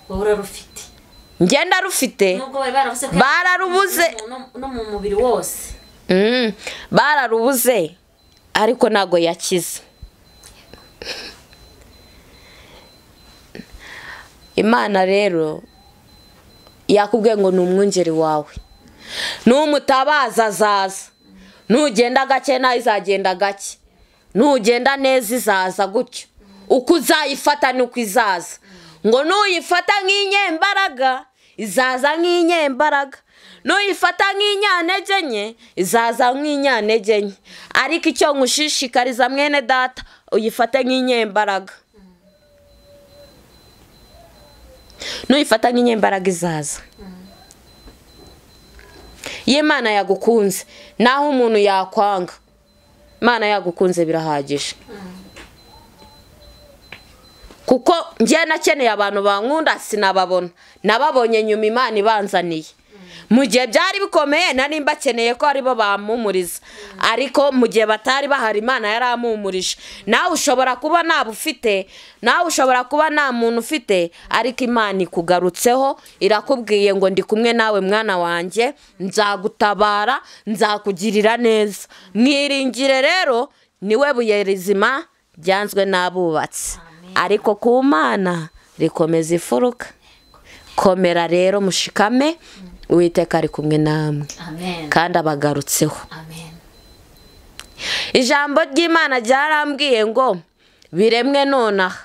urarufite. Ngenda rufite. Bararubuze no mu mubiri wose. Bararubuze ariko nago yakize. Imana rero yakubwiye ngo ni umwungeri wawe, numutabaza azaza, nugenda gake nayo izagenda gake, nugenda neza izaza gutyo, uko uzayifata nuko izaza. Ngo nuyifata nk'inyembaraga izaza nk'inyembaraga, nuyifata nk'inyantege nke izaza nk'inyantege nke. Ariko icyo nkushishikariza mwene data, uyifate nk'inyembaraga. Nuyifata nk'inyembaraga izaza. Iyo Imana yagukunze, naho umuntu yakwanga, Imana yagukunze birahagije. Kuko njye nakeneye abantu bankunda sinababona, nababonye nyuma Imana ibanzaniye. Mu gihe byari bikomeye nari mbakeneye ko aribo bampumuriza, ariko mu gihe batari bahari Imana yarampumurije. Nawe ushobora kuba nta bufite, nawe ushobora kuba nta muntu ufite, ariko Imana ikugarutseho irakubwiye ngo ndi kumwe nawe mwana wanjye, nzagutabara, nzakugirira neza. Mwiringire rero, niwe buye rizima ryanzwe n'abubatsi, ariko ku Mana rikomeza ifuruka. Komera rero mushikame, Uwiteka ari kumwe namwe. Amen. Kandi abagarutseho. Amen. Ijambo ry'Imana ryarambwiye ngo biremwe nonaha.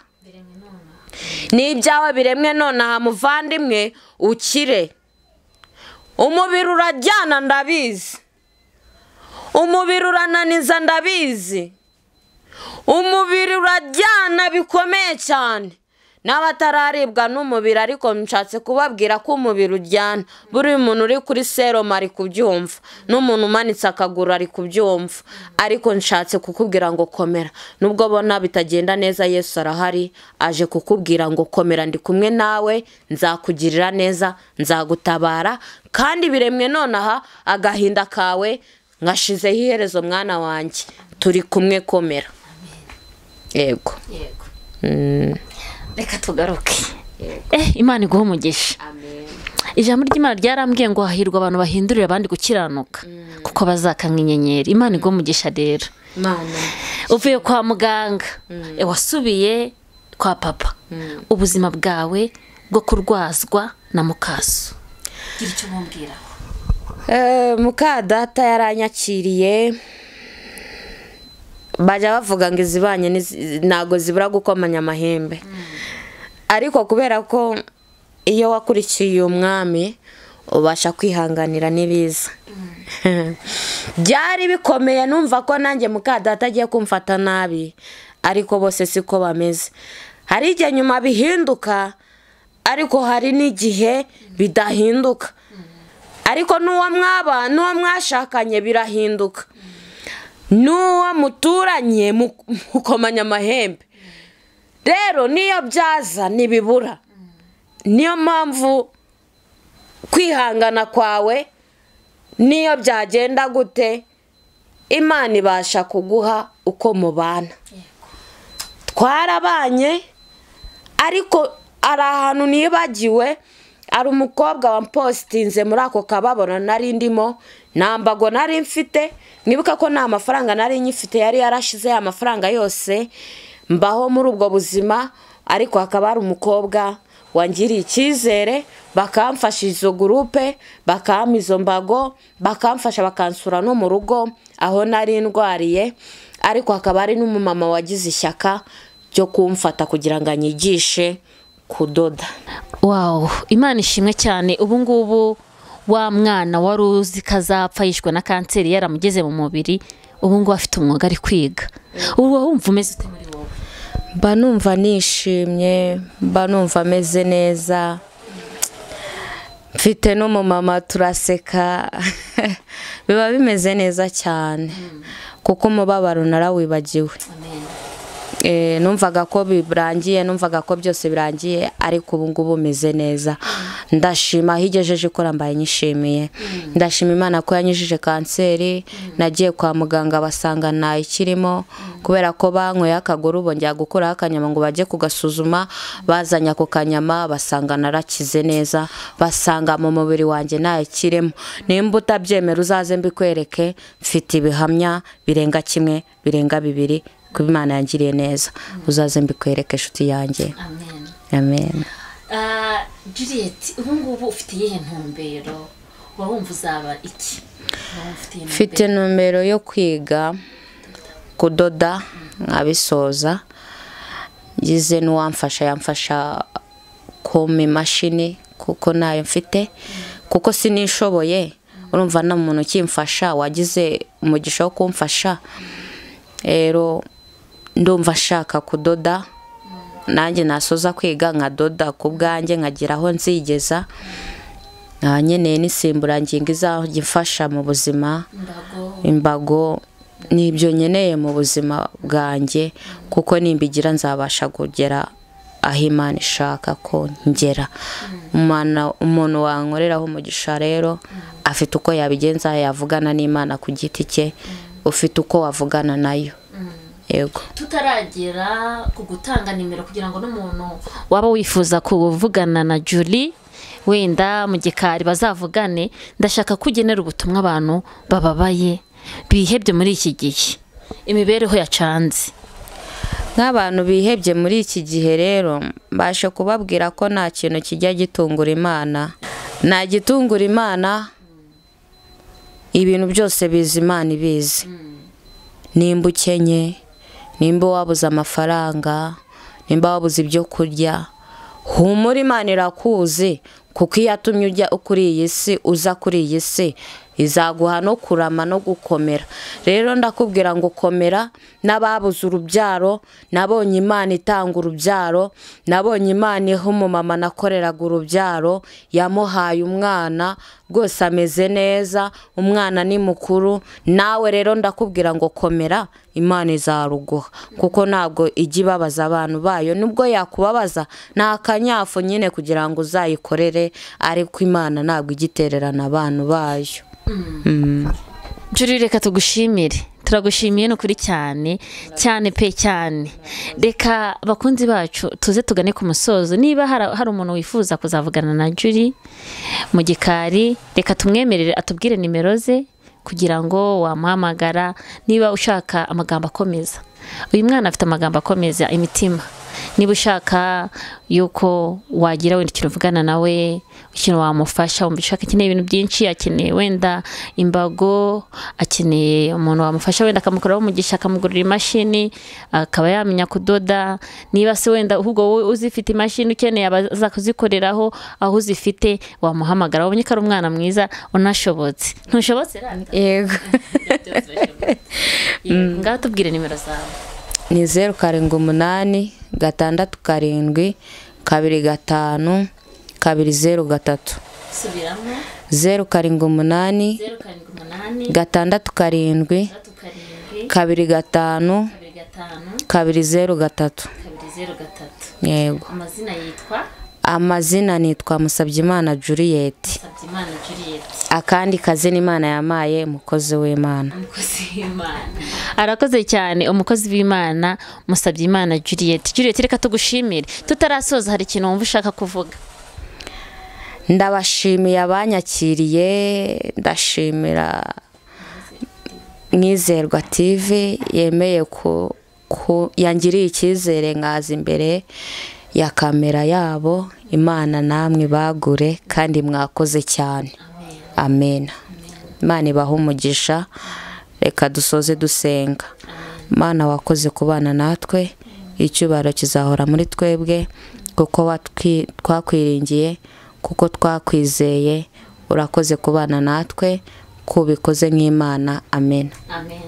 N'ibyawe biremwe nonaha muvandimwe, ukire. Umubiri urajyana ndabizi, umubiri urananiza ndabizi, umubiri urajyana bikomeye cyane. N'abatararibwa n'umubiri, ariko nshatse kubabwira ko umubiri ujyana. Buri muntu uri kuri serumu ari kubyumva, n'umuntu umanitse akaguru ari kubyumva, ariko nshatse kukubwira ngo komera. Nubwo bona bitagenda neza, Yesu arahari, aje kukubwira ngo komera, ndi kumwe nawe, nzakugirira neza, nzagutabara. Kandi biremwe nonaha, agahinda kawe ngashizeho iherezo mwana wanjye, turi kumwe, komera. Yego. Yego. Reka tugaruke. Imana iguhe umugisha. Amen. Ijambo ry'Imana ryarambwiye ngo hahirwa abantu bahindurira abandi gukiranuka, kuko bazaka nk'inyenyeri. Imana iguhe umugisha rero. Imana. Uvuye kwa muganga, wasubiye kwa papa. Ubuzima bwawe bwo kurwazwa na mukaso, gira icyo mumbwira. Muka data yaranyakiriye. Bajya bavuga ngo izibanye ntago zibura gukomanya amahembe, ariko kubera ko iyo wakurikiye umwami ubasha kwihanganira n'ibiza. Byari bikomeye, numva ko nanjye muka data agiye kumfata nabi, ariko bose siko bameze. Hari igihe nyuma bihinduka, ariko hari n'igihe bidahinduka. Ariko n'uwo mwaba, n'uwo mwashakanye birahinduka, n'uwo muturanye mukomanya amahembe. Rero niyo byaza ntibibura. Niyo mpamvu kwihangana kwawe, niyo byagenda gute, Imana ibasha kuguha uko mubana. Twarabanye, ariko ari ahantu nibagiwe, ari umukobwa wampostinze muri ako kababona nari ndimo, nta mbago nari mfite. Mwibuka ko nta mafaranga nari nyifite, yari yarashize amafaranga yose, mbaho muri ubwo buzima. Ariko hakaba hari umukobwa wangiriye icyizere, bakamfasha izo gurupe, bakampa izo mbago, bakamfasha bakansura no mu rugo aho nari ndwariye. Ariko hakaba hari n'umumama wagize ishyaka ryo kumfata kugira ngo anyigishe kudoda. Wow, Imana ishimwe cyane. Ubu ngubu wa mwana wari uzi kazapfa yishwe na kanseri yaramugeze mu mubiri, ubu ngubu afite umwuga ari kwiga. Ubu wumva umeze ute muri wowe? Mba numva nishimye, mba numva ameze neza, mfite n'umumama turaseka, biba bimeze neza cyane, kuko umubabaro narawibagiwe. Numvaga ko birangiye, numvaga ko byose birangiye, ariko ubu ngubu meze neza. Ndashima higejeje ikora, mbaye nyishimiye. Ndashima Imana ko yanyijije kanseri. Nagiye kwa muganga basanga ntayikirimo, kubera ko banyweye akaguru bongera gukuraho akanyama ngo bajye kugasuzuma, bazanye ako kanyama basanga narakize neza, basanga mu mubiri wanjye ntayikirimo. Nimba utabyemera uzaze mbikwereke, mfite ibihamya birenga kimwe, birenga bibiri, kuba Imana yangiriye neza. Uzaze mbikwereke inshuti yanjye. Amen. Amen. Juliet, ubu ngubu ufite iyihe ntumbero? Wumva uzaba iki? Mfite intumbero yo kwiga kudoda nkabisoza, ngize n'uwamfasha yamfasha kumpa imashini kuko nayo mfite, kuko sinishoboye. Urumva nta muntu ukimfasha wagize umugisha wo kumfasha. Rero ndumva nshaka kudoda, nanjye nasoza kwiga nkadoda ku bwanjye, nkagira aho nzigeza. Nkeneye n'insimburangingo izajya imfasha mu buzima, imbago, nibyo nkeneye mu buzima bwanjye, kuko nimbigira nzabasha kugera aho Imana ishaka ko ngera. Umuntu wankoreraho umugisha rero afite uko yabigenza, yavugana n'Imana ku giti cye, ufite uko wavugana nayo. Yego. Tutaragera ku gutanga nimero kugira ngo n'umuntu waba wifuza kuvugana na Julie wenda mu gikari bazavugane, ndashaka kugenera ubutumwa abantu bababaye bihebye muri iki gihe, imibereho yacanze. Nk'abantu bihebye muri iki gihe rero, mbashe kubabwira ko nta kintu kijya gitungura Imana. Nta gitungura Imana, ibintu byose bizi Imana ibizi. Nimba ukenye, nimba wabuze amafaranga, nimba wabuze ibyo kurya, humura Imana irakuzi, kuko iyo yatumye ujya kuri iyi si, uza kuri iyi si, izaguha no kurama no gukomera. Rero ndakubwira ngo komera. N'ababuze urubyaro, nabonye Imana itanga urubyaro, nabonye Imana iha umumama nakoreraga urubyaro, yamuhaye umwana rwose ameze neza, umwana ni mukuru. Nawe rero ndakubwira ngo komera, Imana izaruguha, kuko ntabwo ijya ibabaza abantu bayo. Nubwo yakubabaza ni akanyafu nyine kugira ngo uzayikorere, ariko Imana ntabwo ijya itererana abantu bayo. Julie, reka tugushimire, turagushimiye nukuri cyane cyane pe cyane. Reka bakunzi bacu tuze tugane ku musozo. Niba hari umuntu wifuza kuzavugana na Julie mu gikari, reka tumwemerere atubwire nimero ze kugira ngo wamuhamagara niba ushaka amagambo akomeza. Uyu mwana afite amagambo akomeza imitima. Niba ushaka yuko wagira wenda ikintu uvugana nawe, ikintu wamufasha, wumva ushaka akeneye ibintu byinshi, akeneye wenda imbago, akeneye umuntu wamufasha wenda akamukoraho umugisha, akamugurira imashini akaba yamenya kudoda. Niba se wenda ahubwo wowe uzifite imashini ukeneye abaza kuzikoreraho aho uzifite, wamuhamagara. Wabonye ko ari umwana mwiza unashobotse. Ntushobotse rata? Yego. Ngaho tubwire nimero zawe. Ni 0 7 8 6 7 2 5 2 0 3. Subiramo. 0 7 8 6 7 2 5 2 0 3. Yego. Amazina yitwa? Amazina nitwa Musabyimana Juliet. Musabyimana Juliet. Akandi kazina Imana yamaye, umukozi w'Imana. Umukozi w'Imana. Arakoze cyane umukozi w'Imana Musabyimana Juliet. Juliet, reka tugushimire. Tutarasoza hari ikintu wumva ushaka kuvuga? Ndabashimiye abanyakiriye, ndashimira Mwizerwa TV yemeye ko yangiriye icyizere nkaza imbere ya kamera yabo. Imana namwe bagure kandi mwakoze cyane. Amen. Imana ibahe umugisha. Reka dusoze dusenga. Imana wakoze kubana natwe, icyubahiro kizahora muri twebwe, kuko twakwiringiye, kuko twakwizeye. Urakoze kubana natwe, kubikoze nk'Imana. Amen. Amen.